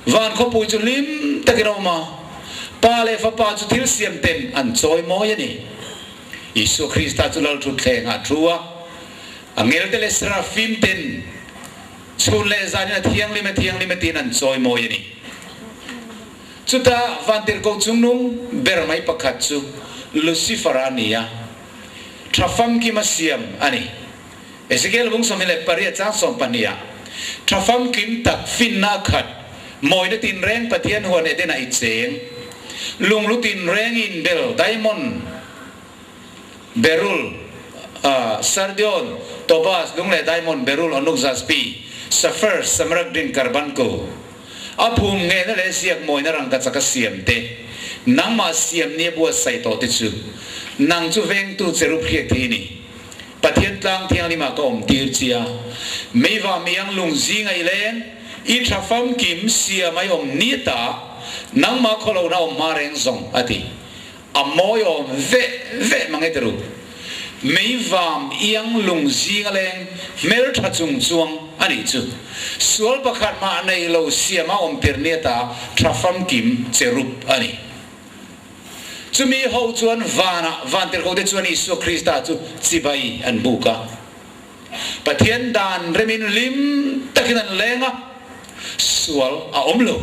S1: Van khawpui chu hlim takin a awm a, Pa leh Fapa chu thil siam ten an chawi mawi a ni. Isua Krista chu Lalthutthleng ah a thu a, angelte leh serafim ten Chhun leh zanin a thianghlim e thianghlim e tiin an chawi mawi a ni. Chutah vantirhkoh chungnung ber mai pakhat chu Lucifer a ni a, tha famkim a siam a ni. Ezekiel bung 28 chang 12 ah, Tha famkim tak finna a khat, mawina tinreng Pathian huan Eden ah i cheng, lunglu tinreng in bel, diamond, Beryl, Sardion, Topaz, lung leh diamond, beryl, onyx, jaspi, sapphire, smaragdin, carbuncle, a phum nghehna leh ziak mawina rangkachak a siam te, nangmah siam ni a buatsaih tawh te chu nang chu vengtu cherub hriat thei i ni. Pathian tlang thianghlimah ka awm tir che a, meiva miang lung zinga i leng, i tha famkim siam a i awm ni ta, nangmah khawlohna awm hma reng zawng, a ti. A mawi awm veh veh mang e tiru. Meivam iang lung zinga leng hmeltha chung chuang a nih chu. Sual pakhat mah nei lo siam a awm tir ni ata tha famkim cherub a ni. Chumi ho chuan vanah vantirhkote chuan Isua Krista chu chibai an buk a. Pathian dan remin hlim takin an leng a, sual a awm lo.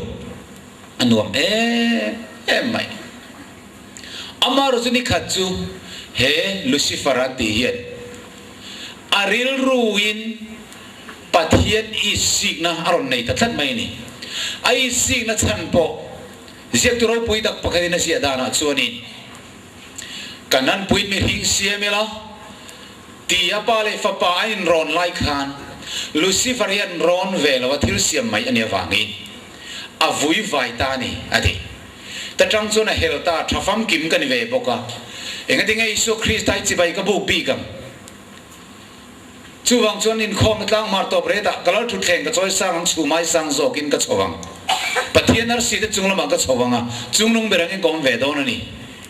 S1: A nuam em em mai. Amaherawhchu chu nikhat chu he Lucifer an tih hian a rilruin Pathian isikna a rawn nei ta tlat mai a ni. A isikna chhan pawh Ziaktu ropui tak pakhatin a ziah danah chuanin, Kan anpuiin mihring siam ila, ti a pa leh fapa an inrawn lai khan Lucifer hi an rawn ve lo a, thil siam mai a nih avangin a vui vai ta a ni, a ti. Ta tang chuan a hel ta, tha famkim ka ni ve bawk a, engatinge Isua Krista hi chibai ka buk bik ang? Chuvang chuan inkhawmna tlang hmar tawp retah ka lal thutthleng ka chawi sang ang chhumai sang zawkin ka chho ang. Pathian arsi te chung lamah ka chho ang a, chungnung ber angin ka awm ve dawn a ni.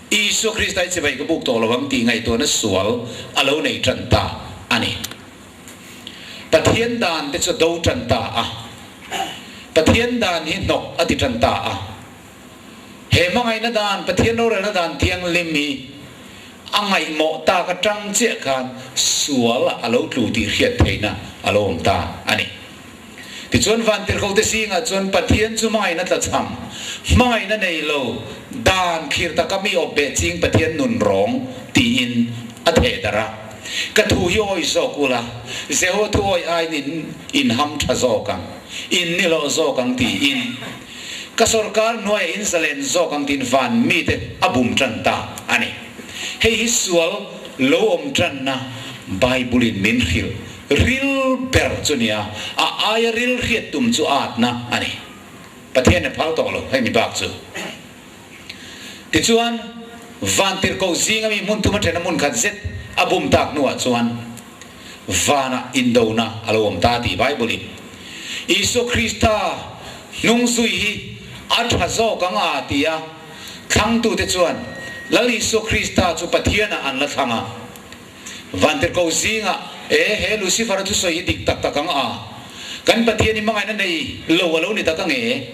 S1: Isua Krista hi chibai ka buk tawh lo ang tih ngaihtuahna sual a lo nei tan ta a ni. Pathian dan te chu a do tan ta a. Pathian dan hi hnawk a ti tan ta a. He hmangaihna dan, Pathian rorelna dan thianghlim hi a ngaihmawh tak atang chiah khan sual a lo tlu tih hriat theihna a lo awm ta a ni. Tichuan vantirhkote zingah chuan Pathian chu hmangaihna tlachham, hmangaihna nei lo, dan thlir taka mi awp beh ching Pathian nun rawng tiin a theh darh a. Ka thu hi awi zawk ula, Jehova thu awi aiin in inham tha zawk ang, in ni hlawh zawk ang tiin. Ka sorkar hnuaiah in zalen zawk ang tiin van mite a bum tan ta a ni. Hei hi sual lo awm tanna Bible-in min hrilh ril ber chu nia, a aia ril hriat tum chu atna a ni. Pathian a phal tawh lo hei mi bak chu. Tichuan, vantirhkoh zinga mi hmun thum a then a hmun khat zet a bum tak hnuah chuan vanah indona a lo awm ta tih Bible-in Isua Krista hnung zui hi a tha zawk ang a ti a, thlangtute chuan Lal Isua Krista chu Pathianah an la thlang a. Vantirhkoh zingah, E, he Lucifer-a thusawi hi dik tak tak ang a, kan Pathian hi hmangaihna nei lo a lo ni tak ang e,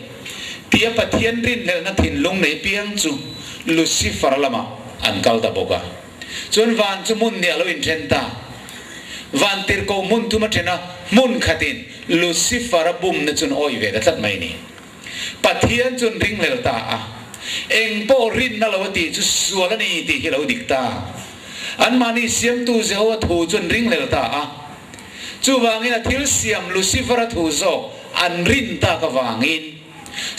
S1: tia Pathian rinhlelhna thinlung nei piang chu Lucifer-a lamah an kal ta bawk a. Chuan van chu hmun nih a lo inthen ta. Vantirhkoh hmun thum a then a, hmun khatin Lucifer-a bumna chun awih ve ta tlat mai a ni. Pathian chun ringhlel ta a, eng pawh rinna lo a tih chu sual a ni tih hi lo dik ta. Anmahni siamtu Jehovah thu chun ringhlel ta a, chuvangin a thil siam Lucifer-a thu zawk an rin tak avangin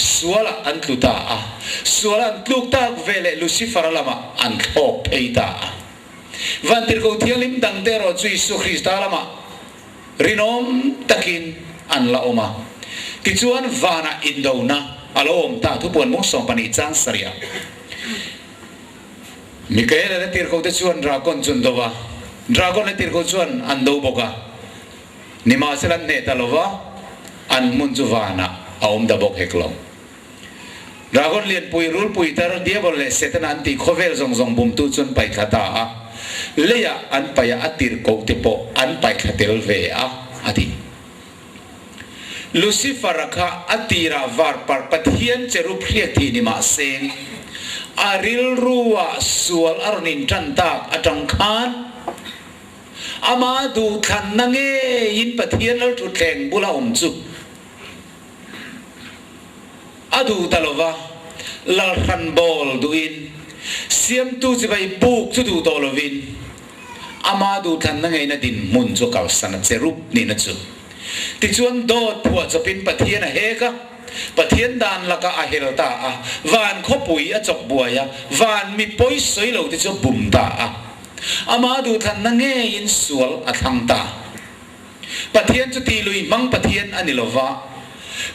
S1: sualah an tlu ta a, sualah an tluk tak veleh Lucifer-a lamah an thlawk phei ta a. Vantirhkoh Thianghlim dangte erawh chu Isua Krista lamah rinawm takin an la awm a. Tichuan vanah indona a lo awm ta, thupuan mung 12 chang sarih ah. Mikaela leh tirhkohte chuan Dragon chu an do va, Dragon leh tirhkoh chuan an do bawk a. Nimahsela an hneh ta lo va, an hmun chu vanah a awm ta bawk hek lo. Dragon lianpui, rulpui tar, Diabol leh Setana an tih khawvel zawng zawng bumtu chu an paihthla ta a, leiah an paih a, a tirhkohte pawh an paihthla tel ve a, a ti. Lucifer-a kha a tirah varparh Pathian cherub hriat thih ni mah seng, a rilruah sual a rawn intan tak atang khan ama duhthlanna ngeiin Pathian lalthutthleng bula awm chu a duh ta lo va, lalhran bawl duhin, siamtu chibai buk chu duh tawh lovin, ama duhthlanna ngeina dinhmun chu kalsan a che rup nihna chu. Tichuan dawt phuah chawpin Pathian a hek a, Pathian dan lakah a hel ta a, van khawpui a chawk buai a, van mi pawi sawi lo te chu a bum ta a. Ama duhthlanna ngeiin sual a thlang ta. Pathian chu tih lui hmang Pathian a ni lo va,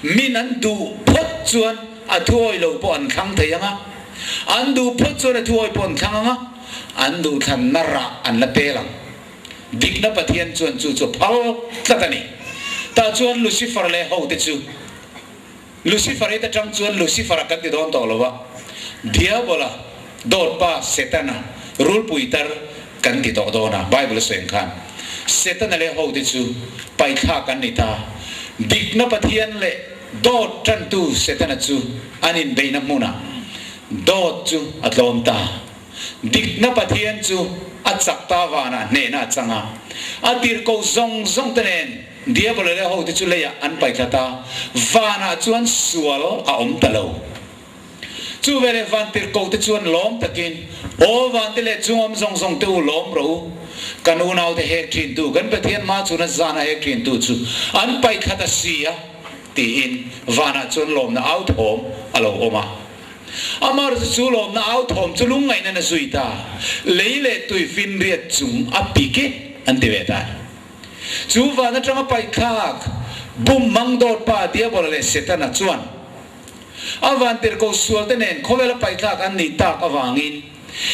S1: min an duh phawt chuan a thuawi lo pawh an thlang thei ang a, an duh phawt chuan a thuawi pawh an thlang ang a, an duhthlanna rah an la pel ang. Dikna Pathian chuan chu chu a phal tlat a ni. Tah chuan Lucifer leh hote chu Lucifer i ta tang chuan Lucifer-a kan ti dawn tawh lo a, Diabola, dawtpa, Setana, rulpui tar kan ti tawh dawn a, Bible a sawi ang khan Setana leh hote chu paithlak an ni ta. Dikna Pathian leh dawt tantu Setana chu an inbeihna hmunah dawt chu a tlawm ta. Dikna Pathian chu a chak ta vanah hnehna a chang a, a tirhkoh zawng zawng te nen Diabola leh hote chu leiah an paihthlat a, vanah chuan sual a awm ta lo. Chu veleh van tirhkoh te chuan lawm takin, Aw vante leh chung awm zawng zawng te u lawm rawh u, kan unaute hek thintu, kan Pathian hma chhuna zana hek thintu chu an paihthlat a si a, tiin vanah chuan lawmna au thawm a lo awm a. Amah chu chu lawmna au thawm chu lungngaihna na zui ta, lei leh tui finriat chung a pik e, an ti ve ta. Chu van atanga paihthlak bum mang dawt pa Diabola leh Setana chuan a vantirhkoh sualte nen khawvela paihthlak an nih tak avangin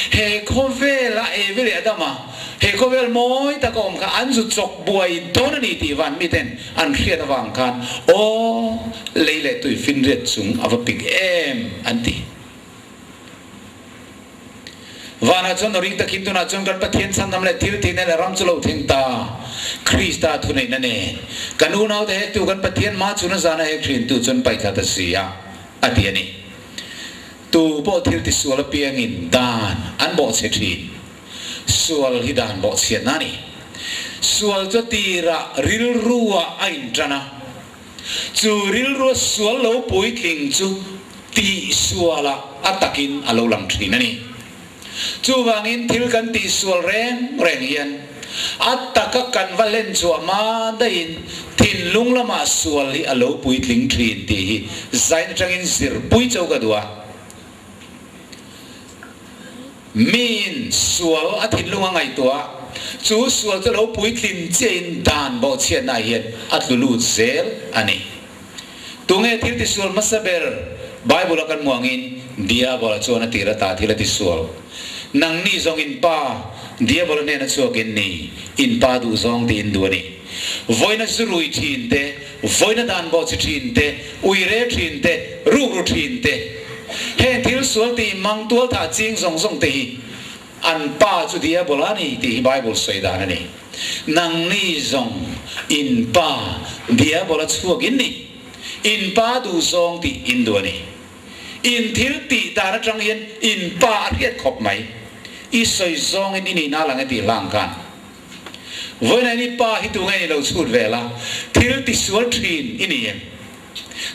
S1: he khawvela Evi leh Adama he khawvel mawi taka awm kha an zu chawk buai dawn a ni tih van miten an hriat avang khan aw lei leh tui finriat chung a va pik em an ti. Vanah chuan ring takin tunah chuan kan Pathian chhandam leh thil tihna leh ram chu lo thleng ta. Krista thuneihna nen kan unaute hektu kan Pathian hma chhuna zana hek thintu chuan paihthla ta si a, a ti a ni. Tu pawh thil tisual apiangin dan an bawhchhe thin. Sual hi dan bawhchhiatna a ni. Sual chu a tirah rilruah a intan a. Chu rilrua sual lo puitling chu tihsualah a takin a lo lang thin a ni. Chuvangin thil kan tihsual reng reng hian a taka kan va hlen chhuah hma daihin thinlung lamah sual hi a lo puitling thin tih hi zain atangin zirpui cho ka duh a. Miin sual a thinlung a ngaihtuah, chu sual chu lo puitlin chiahin dan bawhchhiatnaah hian a tlu lut zel a ni. Tunge thil tisual hmasa ber? Bible-a kan hmuh angin Diabola chuan a tir ata thil a tisual. Nangni zawng in pa Diabola hnena chhuak in ni, in pa duh zawng tiin duh a ni. Vawiina zu rui thin te, vawiina dan bawhchhi thin te, uire thin te, rukru thin te, heng thil sual tih mang tual thah ching zawng zawng te hi an pa chu Diabola a ni tih hi Bible sawi dan a ni. Nangni zawng in pa Diabola chhuak in ni, in pa duh zawng tih in duh a ni. In thil tih dan atang hian in pa a hriat khawp mai. I sawi zawngin i nihna lang e tih hlang khan. Vawiinah i pa hi tunge i lo chhut vel a, thil tisual thin i ni em?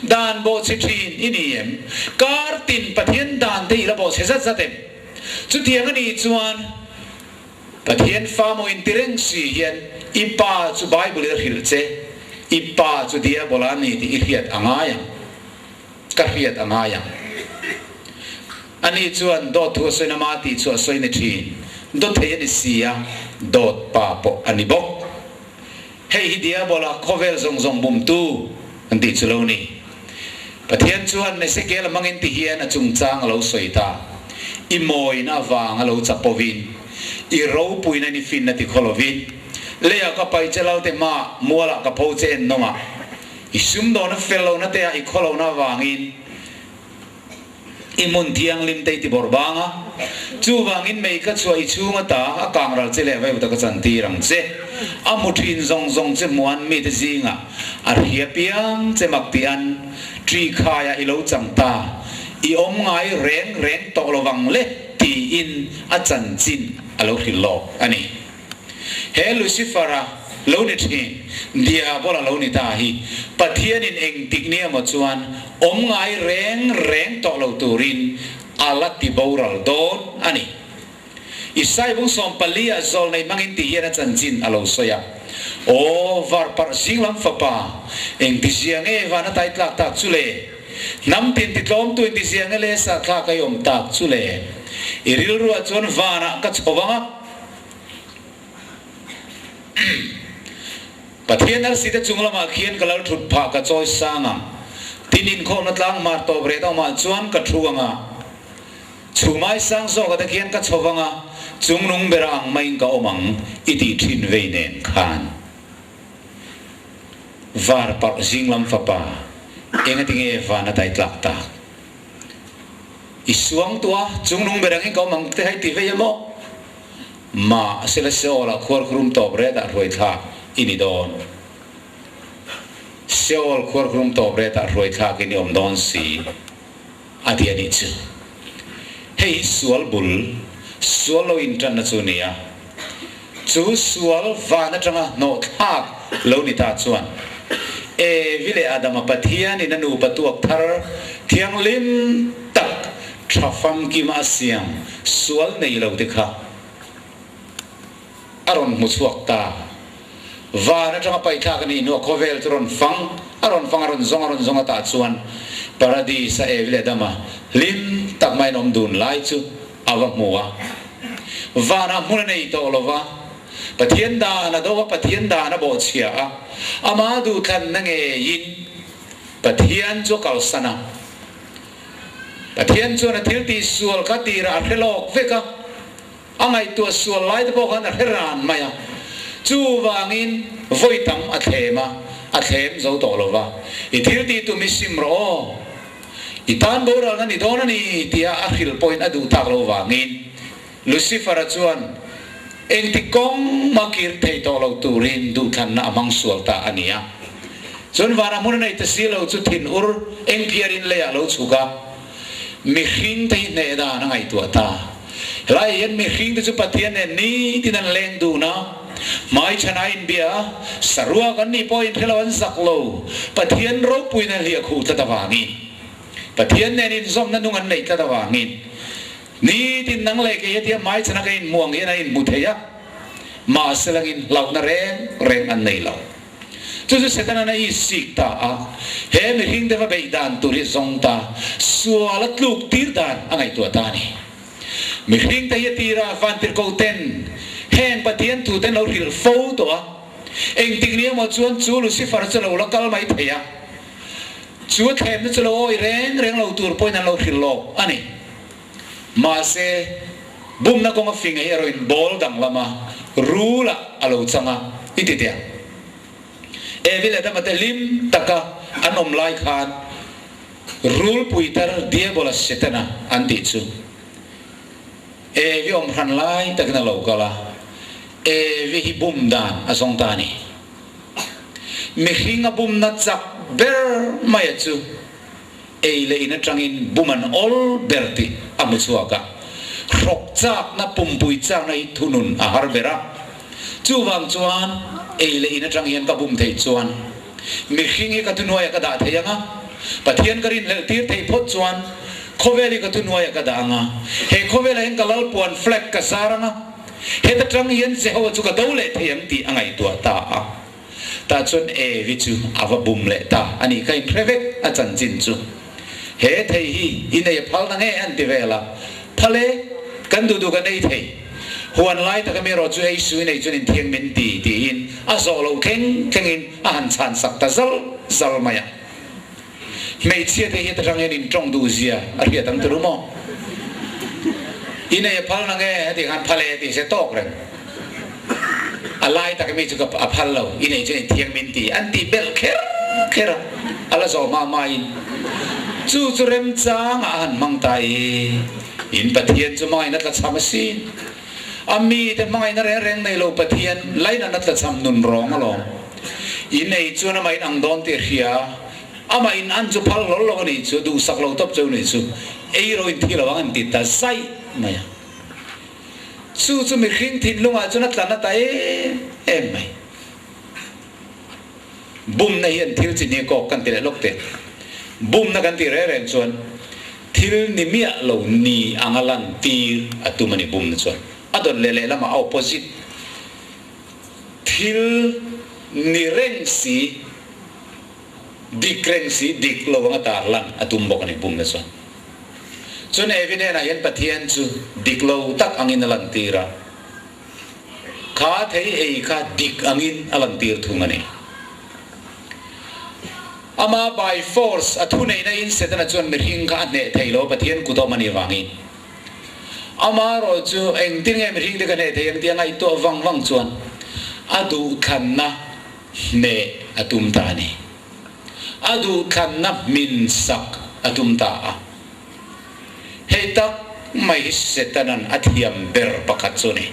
S1: Dan bawhchhe thin i ni em? Kar tin Pathian dan te i la bawhchhe zat zat em? Chutiang a nih chuan Pathian fa maw inti reng si hian i pa chu Bible in a hrilh che, i pa chu Diabola a ni tih i hriat a ngai ang. Ka hriat a ngai ang. Ani chuan dawt thu a sawi nama tih chu a sawi ni thin. Dawt thei a ni si a, dawt pa pawh a ni bawk. Hei hi Diabola khawvel zawng zawng bumtu an tih chu lo ni. Pathian chuan Ezekiel a hmangin ti hian a chungchang a lo sawi ta, I mawina avang a lo chapovin, i ropuina ni finna ti khaw lovin, leiah ka pai che lalte hmaah mualah ka pho che en nawngah, I sumdawna fel lohna te ah i khaw lohna avangin i hmun thianghlim te i ti bawrh bang a, chuvangin mei ka chhuah i chhung ata a kang ral che leh veu ta ka chan tir ang che. A hmu thin zawng zawng che hmuan mite zingah a hria piang che mak tih an ṭi khaiah i lo chang ta, i awm ngai reng reng tawh lovang le tiin a chanchin a lo hrilh lawk a ni. He Lucifer-a lo ni thin, Diabola lo ni ta hi Pathianin engtik ni emaw chuan awm ngai reng reng tawh lo turin a la ti boral dawn a ni. Isai bung 14 ah zawlnei hmangin ti hian a chanchin a lo sawi a, Aw varparh zing lam fapa, engtizia nge van a tai tlak tak chu le? Hnam tin titlawmtu intizia nge le sa thlak a i awm tak chu le? I rilruah chuan vanah ka chho vang a, Pathian arsite chung lamah khian ka lal thut phah ka chawi sang ang. Tin inkhawmna tlang hmar tawp reh awmah chuan ka thu ang a. Chhumai sang zawkah te khian ka chho vang a. Chungnung bera ang maiin ka awm ang i tih thin vei nen khan. Var parh zinglam fapa, engati nge van a tai tlak tak? I suang tuah a, chungnung ber angin ka awm ang te hai ti vei emaw? Mahse la Seol ah khuarkhurum tawp ret ah hruaithlak i ni dawn. Seol khuarkhurum tawp ret ah hruaithlak i ni awm dawn si a ti a nih chu. Hei hi sual bul, sual lo intanna chu a ni a. Chu sual van atanga hnawhthlak lo ni ta chuan Evi leh Adama Pathianin a nupa tuak thar thianghlim tak tha famkima a siam sual nei lo te kha a rawn hmu chhuak ta. Van atanga paihthlak a nih hnuah khawvel chu rawn fang a rawn fang a rawn zawng a rawn zawng a tah chuan Paradis-a Evi leh Adama hlim tak maiin awm dun lai chu a va hmu a. Vanah hmun a nei tawh lo va, Pathian dan a do a, Pathian dan a bawhchhia a, ama duhthlanna ngeiin Pathian chu a kalsan a. Pathian chuan a thil tih sual kha tirah a hre lawk vek a, a ngaihtuah sual lai te pawh khan a hre ran mai a. Chuvangin vawi tam a thlem a, a thlem zo tawh lo va, I thil tih tum i sim rawh aw. I tan boralna ni dawn a ni tia a hrilh pawhin a duh tak lo vangin Lucifer-a chuan engti kawng mah kir thei tawh lo turin duhthlanna a hmang sual ta a ni a. Chuan vana hmun a nei ta si lo chu thin ur eng phiarin leiah lo chhuk a, mihring te hi hneh dan a ngaihtuah ta. Helai hian mihring te chu Pathian nen nitin an leng dun a, hmaichhan a inbia a, saruak an nih pawh inhre lo an zak lo, Pathian ropuina hliah khuh tlat avangin, Pathian nen inzawmna nung an neih tlat avangin, nitin nang leh kei hetia hmaichhan a ka inhmuh ang hian an inhmu thei a, mahse langin hlauhna reng reng an nei lo. Chu chu Setana'n a isik ta a, he mihring te va beih dan tur hi zawng ta, sual a tluk tir dan a ngaihtuah ta a ni. Mihring te hi a tira vantirhko ten heng Pathian thu ten lo hrilh fo tawh a, engtik ni emaw chuan chu Lucifer chu lo la kal mai thei a, chu a thlemna chu lo awi reng reng lo tur pawhin an lo hrilh lawk a ni. Mahse, bumna kawnga fing hi erawh in ball danglam a, rul ah a lo chang a, i ti teh ang. Evi leh Adama te hlim taka an awm lai khan rul puitar Diabola Setana an tih chu Evi awm hran lai takin a lo kal a, Evi hi bum dan a zawng ta a ni. Mihring a bumna chak ber maia chu Ei leh in atangin bum an awl ber tih a hmu chhuak a, hrawk chakna pumpui chakna hi thunun a har ber a. Chuvang chuan ei leh in atang hian ka bum theih chuan mihring hi ka thuhnuaiah ka dah thei ang a, Pathian ka rinhlelh tir theih phawt chuan khawvel hi ka thuhnuaiah ka dah ang a, he khawvelah hian ka lalpuan flag ka zar ang a, heta tang hian Jehovah chu ka do leh thei ang tih a ngaihtuah ta a. Tah chuan Evi chu a va bum leh ta a nih kha inhre vek a chanchin chu. He thei hi i nei a phal na nge an ti vel a, phal e, kan duh duh kan ei thei. Huan lai taka mi erawh chu ei su i nei chuan inthiang min ti tiin a zawh lo thleng thlengin a han chhan sak ta zal zal mai a. Hmeichhia te hi heta tang hian in tawng duh zia a hriat ang tur u maw? I nei a phal na nge? A tih khan phal e tih se tawk reng. A lai tak mi chu ka a phal lo, i nei chuan in thiang min ti an tih belh kher kher a, a la zawh hma hma in chu chu remchang ah a han hmang ta i, in Pathian chu hmangaihna tlachham a sin. A mite hmangaihna reng reng nei lo Pathian lainatna tlachham nun rawng alawm. I nei chuan amah in ang dawn tih a hria a, amah in an chu phal hlawl lo a nih chu, duhsak lo tawp cheu nih chu, ei ro in thi lo ang an ti ta zaih mai a. Chu chu mihring thinlungah chuan a tla na ta em em mai. Bumna hian thil chi hnih kawk kan ti leh lawk teh. Bumna kan tih reng reng chuan thil ni miah lo ni anga lan tir a tum a ni bumna chuan. A dawn leh lehlamah a opposite. Thil ni reng si, dik reng si, dik lo anga tar lan a tum bawk a ni bumna chuan. Chuan Evi hnenah hian Pathian chu dik lo tak angin a lantir a, kha thei ei kha dik angin a lantir thung a ni. Ama by force a thuneihna in Setana chuan mihring kha a hneh thei lo Pathian kut awm a nih vangin. Amaherawhchu engtin nge mihring te ka hneh thei ang tih a ngaihtuah vang vang chuan a duhthlanna hneh a tum ta a ni. A duhthlanna hmin sak a tum ta a. Hei tak mai hi Setanan a thiam ber pakhat chu a ni.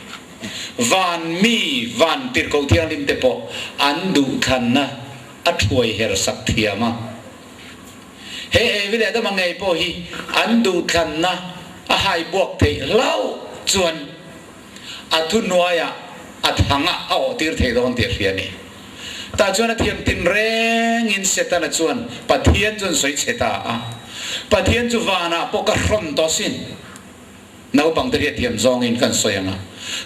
S1: Van mi, van tirhkoh thianghlim te pawh an duhthlanna a thuai her sak thiam a. He Evi leh Adama ngei pawh hi an duhthlanna a hai buak theih hlauh chuan a thuhnuaiah a thangah a awhtir thei dawn tih a hria a ni. Tah chuan a thiam tin rengin Setana chuan Pathian chu an sawi chhe ta a, Pathian chu vanah pawh ka hrawn tawh asin. Naupangte hriat thiam zawngin kan sawi ang a,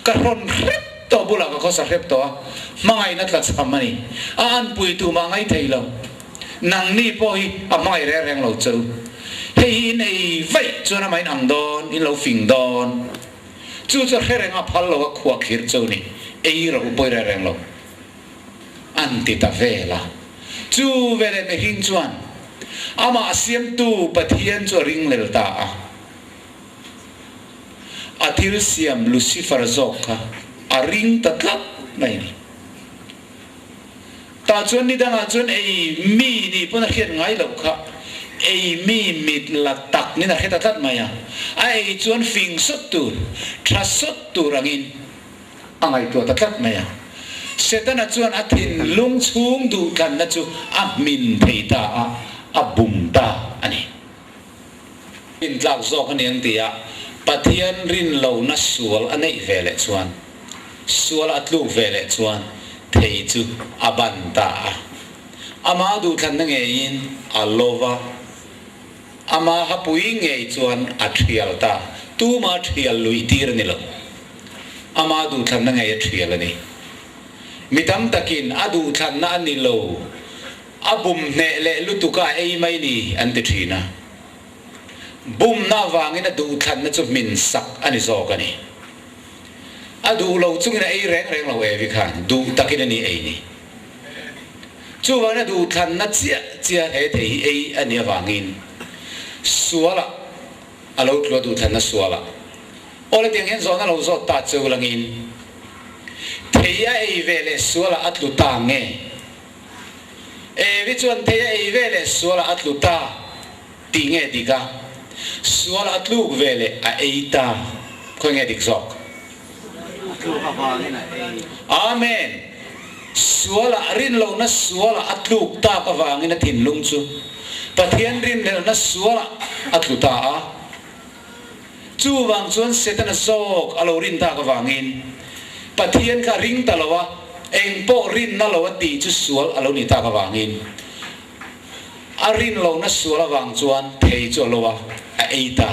S1: ka hrawn hrep tawh bulah ka khawsa hrep tawh a, hmangaihna tla chham a ni. A anpui tumah ngai thei lo. Nangni pawh hi a hmangaih reng reng lo che u. Hei hi in ei vaih chuan amah in ang dawn, in lo fing dawn. Chu chu hre reng a phal lo a khuah khirh che u ni. Ei rawh u pawi reng reng lo. An ti ta vel a. Chu veleh mihring chuan amah siamtu Pathian chu a ringlel ta a. A thil siam Lucifer zawk kha a ring ta tlat mai a ni. Tah chuan ni dangah chuan ei mi nih pawn a hriat ngai loh kha ei mi mit la tak niin a hre ta tlat mai a. A ei chuan fing sawt tur, tha sawt tur angin a ngaihtuah ta tlat mai a. Setana chuan a thinlung chhung duhthlanna chu a hmin thei ta a, a bum ta a ni. Rintlak zawk a ni ang tia Pathian rin lohna sual a neih ve leh chuan, sual a tluk ve leh chuan thei chu a ban ta a. Ama duhthlanna ngeiin a lo va, ama hapui ngei chuan a thial ta. Tuma thial luih tir a ni lo. Ama duhthlanna ngei a thial a ni. Mi tam takin a duhthlanna a ni lo. A bum hneh leh lutuk a ei mai ni an ti thin a. Bumna avangin a duhthlanna chu hmin sak a ni zawk a ni. A duh lo chungin a ei reng reng lo Evi khan duh takin a ni ei ni. Chuvangin a duhthlanna chiah chiah he thei hi ei a nih avangin sualah a lo tlu a duhthlanna sualah. Aw le tiang hian zawhna lo zawt ta cheu langin thei a ei ve leh sualah a tlu ta nge? Evi chuan thei a ei ve leh sualah a tlu ta tih nge dik a? Sualah a tluk ve leh a ei ta khawi nge dik zawk?
S2: A tluk avangin a ei.
S1: Amen! Sualah rinlohna sualah a tluk tak avangin a thinlung chu Pathian rinhlelhna sualah a tlu ta a. Chuvang chuan Setana zawk a lo rin tak avangin Pathian kha ring ta lo a, eng pawh rinna lo a tih chu sual a lo nih tak avangin a rin lohna sual avang chuan thei chu a lo a, a ei ta.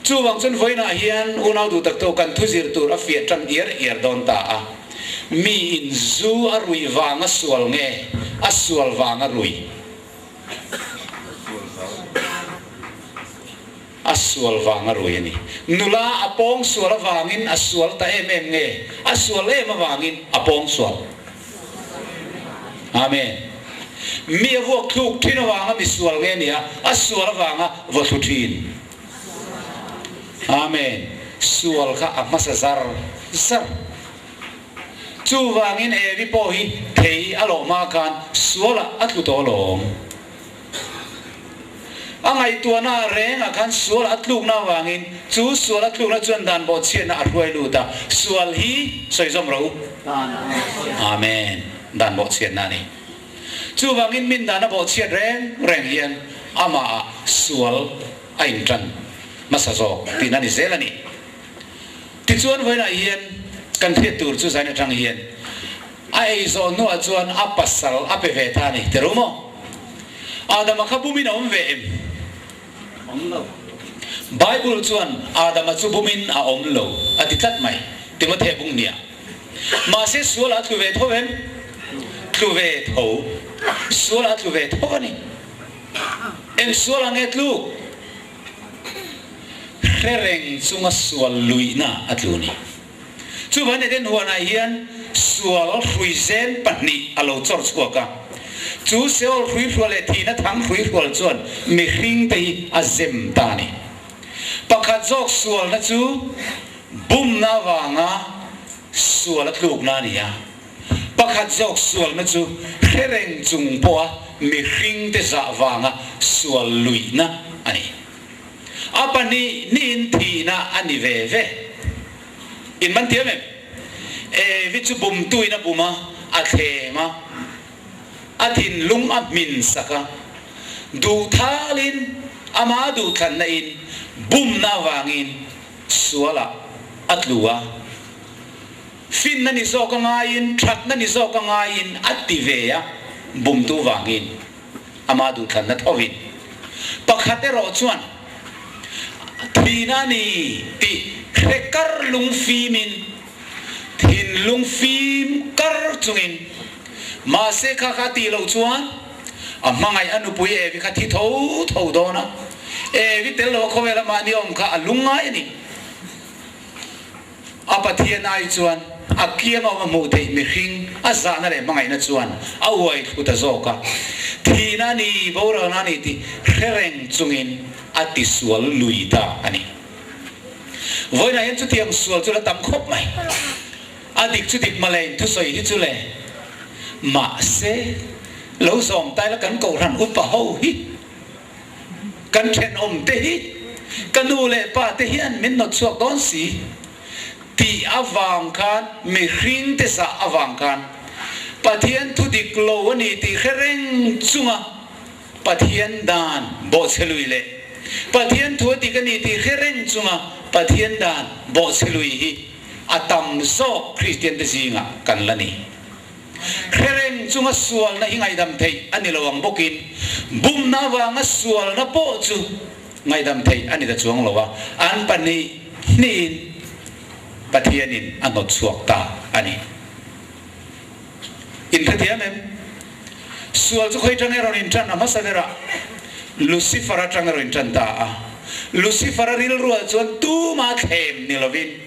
S1: Chuvang chuan vawiinah hian unau duh tak tu kan thu zir tur a fiah tan iar iar dawn ta a, mi in zu a ruih vanga sual nge a sual vanga rui? A sual vang a rui a ni. Nula a pawng sual avangin a sual ta em em nge? A sual em avangin a pawng sual. Amen. Mi a vuak thluk thin avanga mi sual nge nia? A sual avanga vaw thlu thin. Amen. Sual kha a hmasa zar zar. Chuvangin Evi pawh hi thei a lawh hma khan sualah a tlu tawh alawm. A ngaihtuahna rengah khan sual a tlukna avangin chu sual a tlukna chuan dan bawhchhiatna a hruai lut a, sual hi sawi zawm rawh u. Amen. Dan bawhchhiatna a ni. Chuvangin min dan a bawhchhiat reng reng hian amahah sual a intan hmasa zawk tihna a ni zel a ni. Tichuan vawiinah hian kan hriat tur chu zain atang hian a ei zawh hnuah chuan a pasal a pe ve ta a ni ti ru maw? Adama kha bumin a awm ve em?
S2: Awm lo.
S1: Bible chuan Adama chu bumin a awm lo a ti tlat mai, Timothea bung nia. Mahse sualah a tlu ve tho em? Tlu ve tho. Sualah a tlu ve tho a ni. Eng sualah nge tluk? Hre reng chunga sual luihna a tlu ni. Chuvan Eden huanah hian sual hrui zen pahnih a lo chawr chhuak a. Chu Seol hrui hrual leh thihna thang hrui hrual chuan mihringte hi a zem ta a ni. Pakhat zawk sualna chu bumna avanga sual a tlukna a ni a. Pakhat zawk sualna chu hre reng chung pawha mihringte zah vanga sual luihna a ni. A pahnih hnihin thihna a ni ve ve. In man thiam em? Evi chu bumtuin a bum a, a thlem a, a thinlung a hmin sak a, duhthalin ama duhthlanna in bumna avangin sualah a tlu a. Finna ni zawk a ngaiin, thatna ni zawk a ngaiin a ti ve a, bumtu vangin ama duhthlanna thovin. Pakhat erawh chuan thihna a ni tih hre kar lung fimin, thinlung fim kar chungin, mahse kha kha tih loh chuan a hmangaih a nupui Evi kha thi tho tho dawn a, Evi tel lo a khawvela mahni awm kha a lungngai a ni. A Pathian ai chuan a kiang awm a hmuh theih mihring a zahna leh hmangaihna chuan a uai thlu ta zawk a. Thihna a ni, boralna a ni tih hre reng chungin a tisual lui ta a ni. Vawiinah hian chutiang sual chu la tam khawp mai. A dik chu dik malein thusawi hi chu le. Mahse, lo zawm tai la kan kohhran upa ho hi. Kan thenawm te hi ka nu leh pa te hian min nawt chhuak dawn si tih avang khan mihring te zah avang khan Pathian thu dik lo a ni tih hre reng chunga Pathian dan bawhchhe lui leh Pathian thu a dik a ni tih hre reng chunga Pathian dan bawhchhe lui hi a tam zawk Kristian te zingah kan la ni. Hre reng chunga sualna hi ngaihdam theih a ni lo ang bawkin bumna avanga sualna pawh chu ngaihdam theih a ni ta chuang lo a, an pahnih hnihin Pathianin a hnawt chhuak ta a ni. Inhrethiam em? Sual chu khawi tang erawh in tan a hmasa berah Lucifer atang erawh in tan ta a. Lucifer a rilruah chuan tuma thlem ni lovin,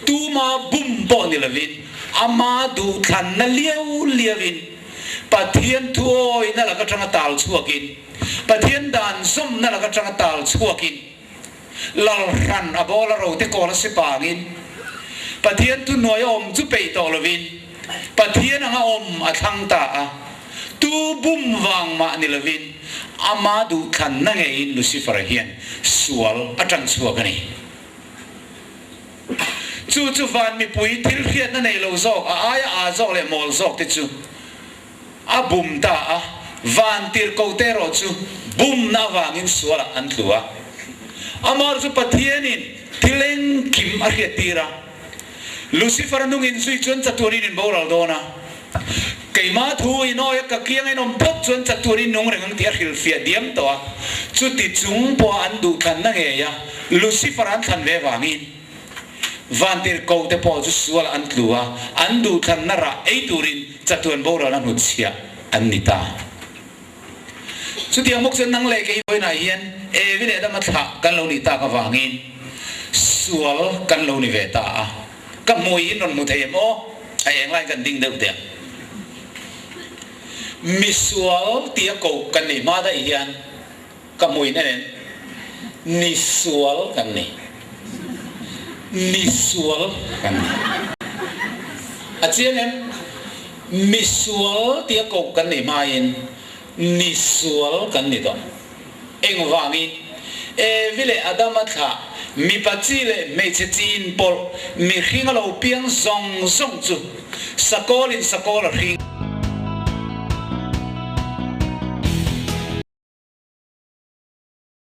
S1: tuma bum pawh ni lovin, ama duhthlanna liau liauin, Pathian thuawina lak atanga tal chhuakin, Pathian dan zawmna lak atanga tal chhuakin, Lalhran a bawl a rote kawl a si pangin, Pathian thuhnuai a awm chu peih tawh lovin, Pathian anga awm a thlang ta a, tu bum vang mah ni lovin, ama duhthlanna ngeiin Lucifer-a hian sual a tan chhuak a ni. Chu chu van mipui thil hriatna nei lo zawk, a aia aa zawk leh mawl zawk te chu A bum ta a, van tirhkohte erawh chu bumna avangin sualah an tlu a. Amar chu Pathianin thil engkim a hriattir a. Lucifer a nungin zui chuan chatuanin in boral dawn a. Keimah thu inawi a ka kiang a inawm phawt chuan chatuanin nung reng ang tih a hrilhfiah diam tawh a. Chuti chung pawha an duhthlanna ngei a, Lucifer an thlan ve vangin. Vantirhkoh te pawh chu sual an tlu a, an duhthlanna rah ei turin chatuan boralna hnutchhiah an ni ta. Chutiang bawk chuan nang leh kei vawiinah hian Evi leh Adama thlah kan lo nih tak avangin sual kan lo ni ve ta a. Ka hmui in rawn hmu thei em aw? A eng laiin kan ding deuh teh ang. Misual tia koh kan nih hma daih hian Ka hmuin en ni sual kan ni. Mi sual kan ni. A chiang em? Mi sual tia koh kan nih hmain ni sual kan ni tawh. Engvangin? Evi leh Adama thlah mipa chi leh hmeichhe chi inpawlh mihring a lo piang zawng zawng chu sakawlin sakawl a hring.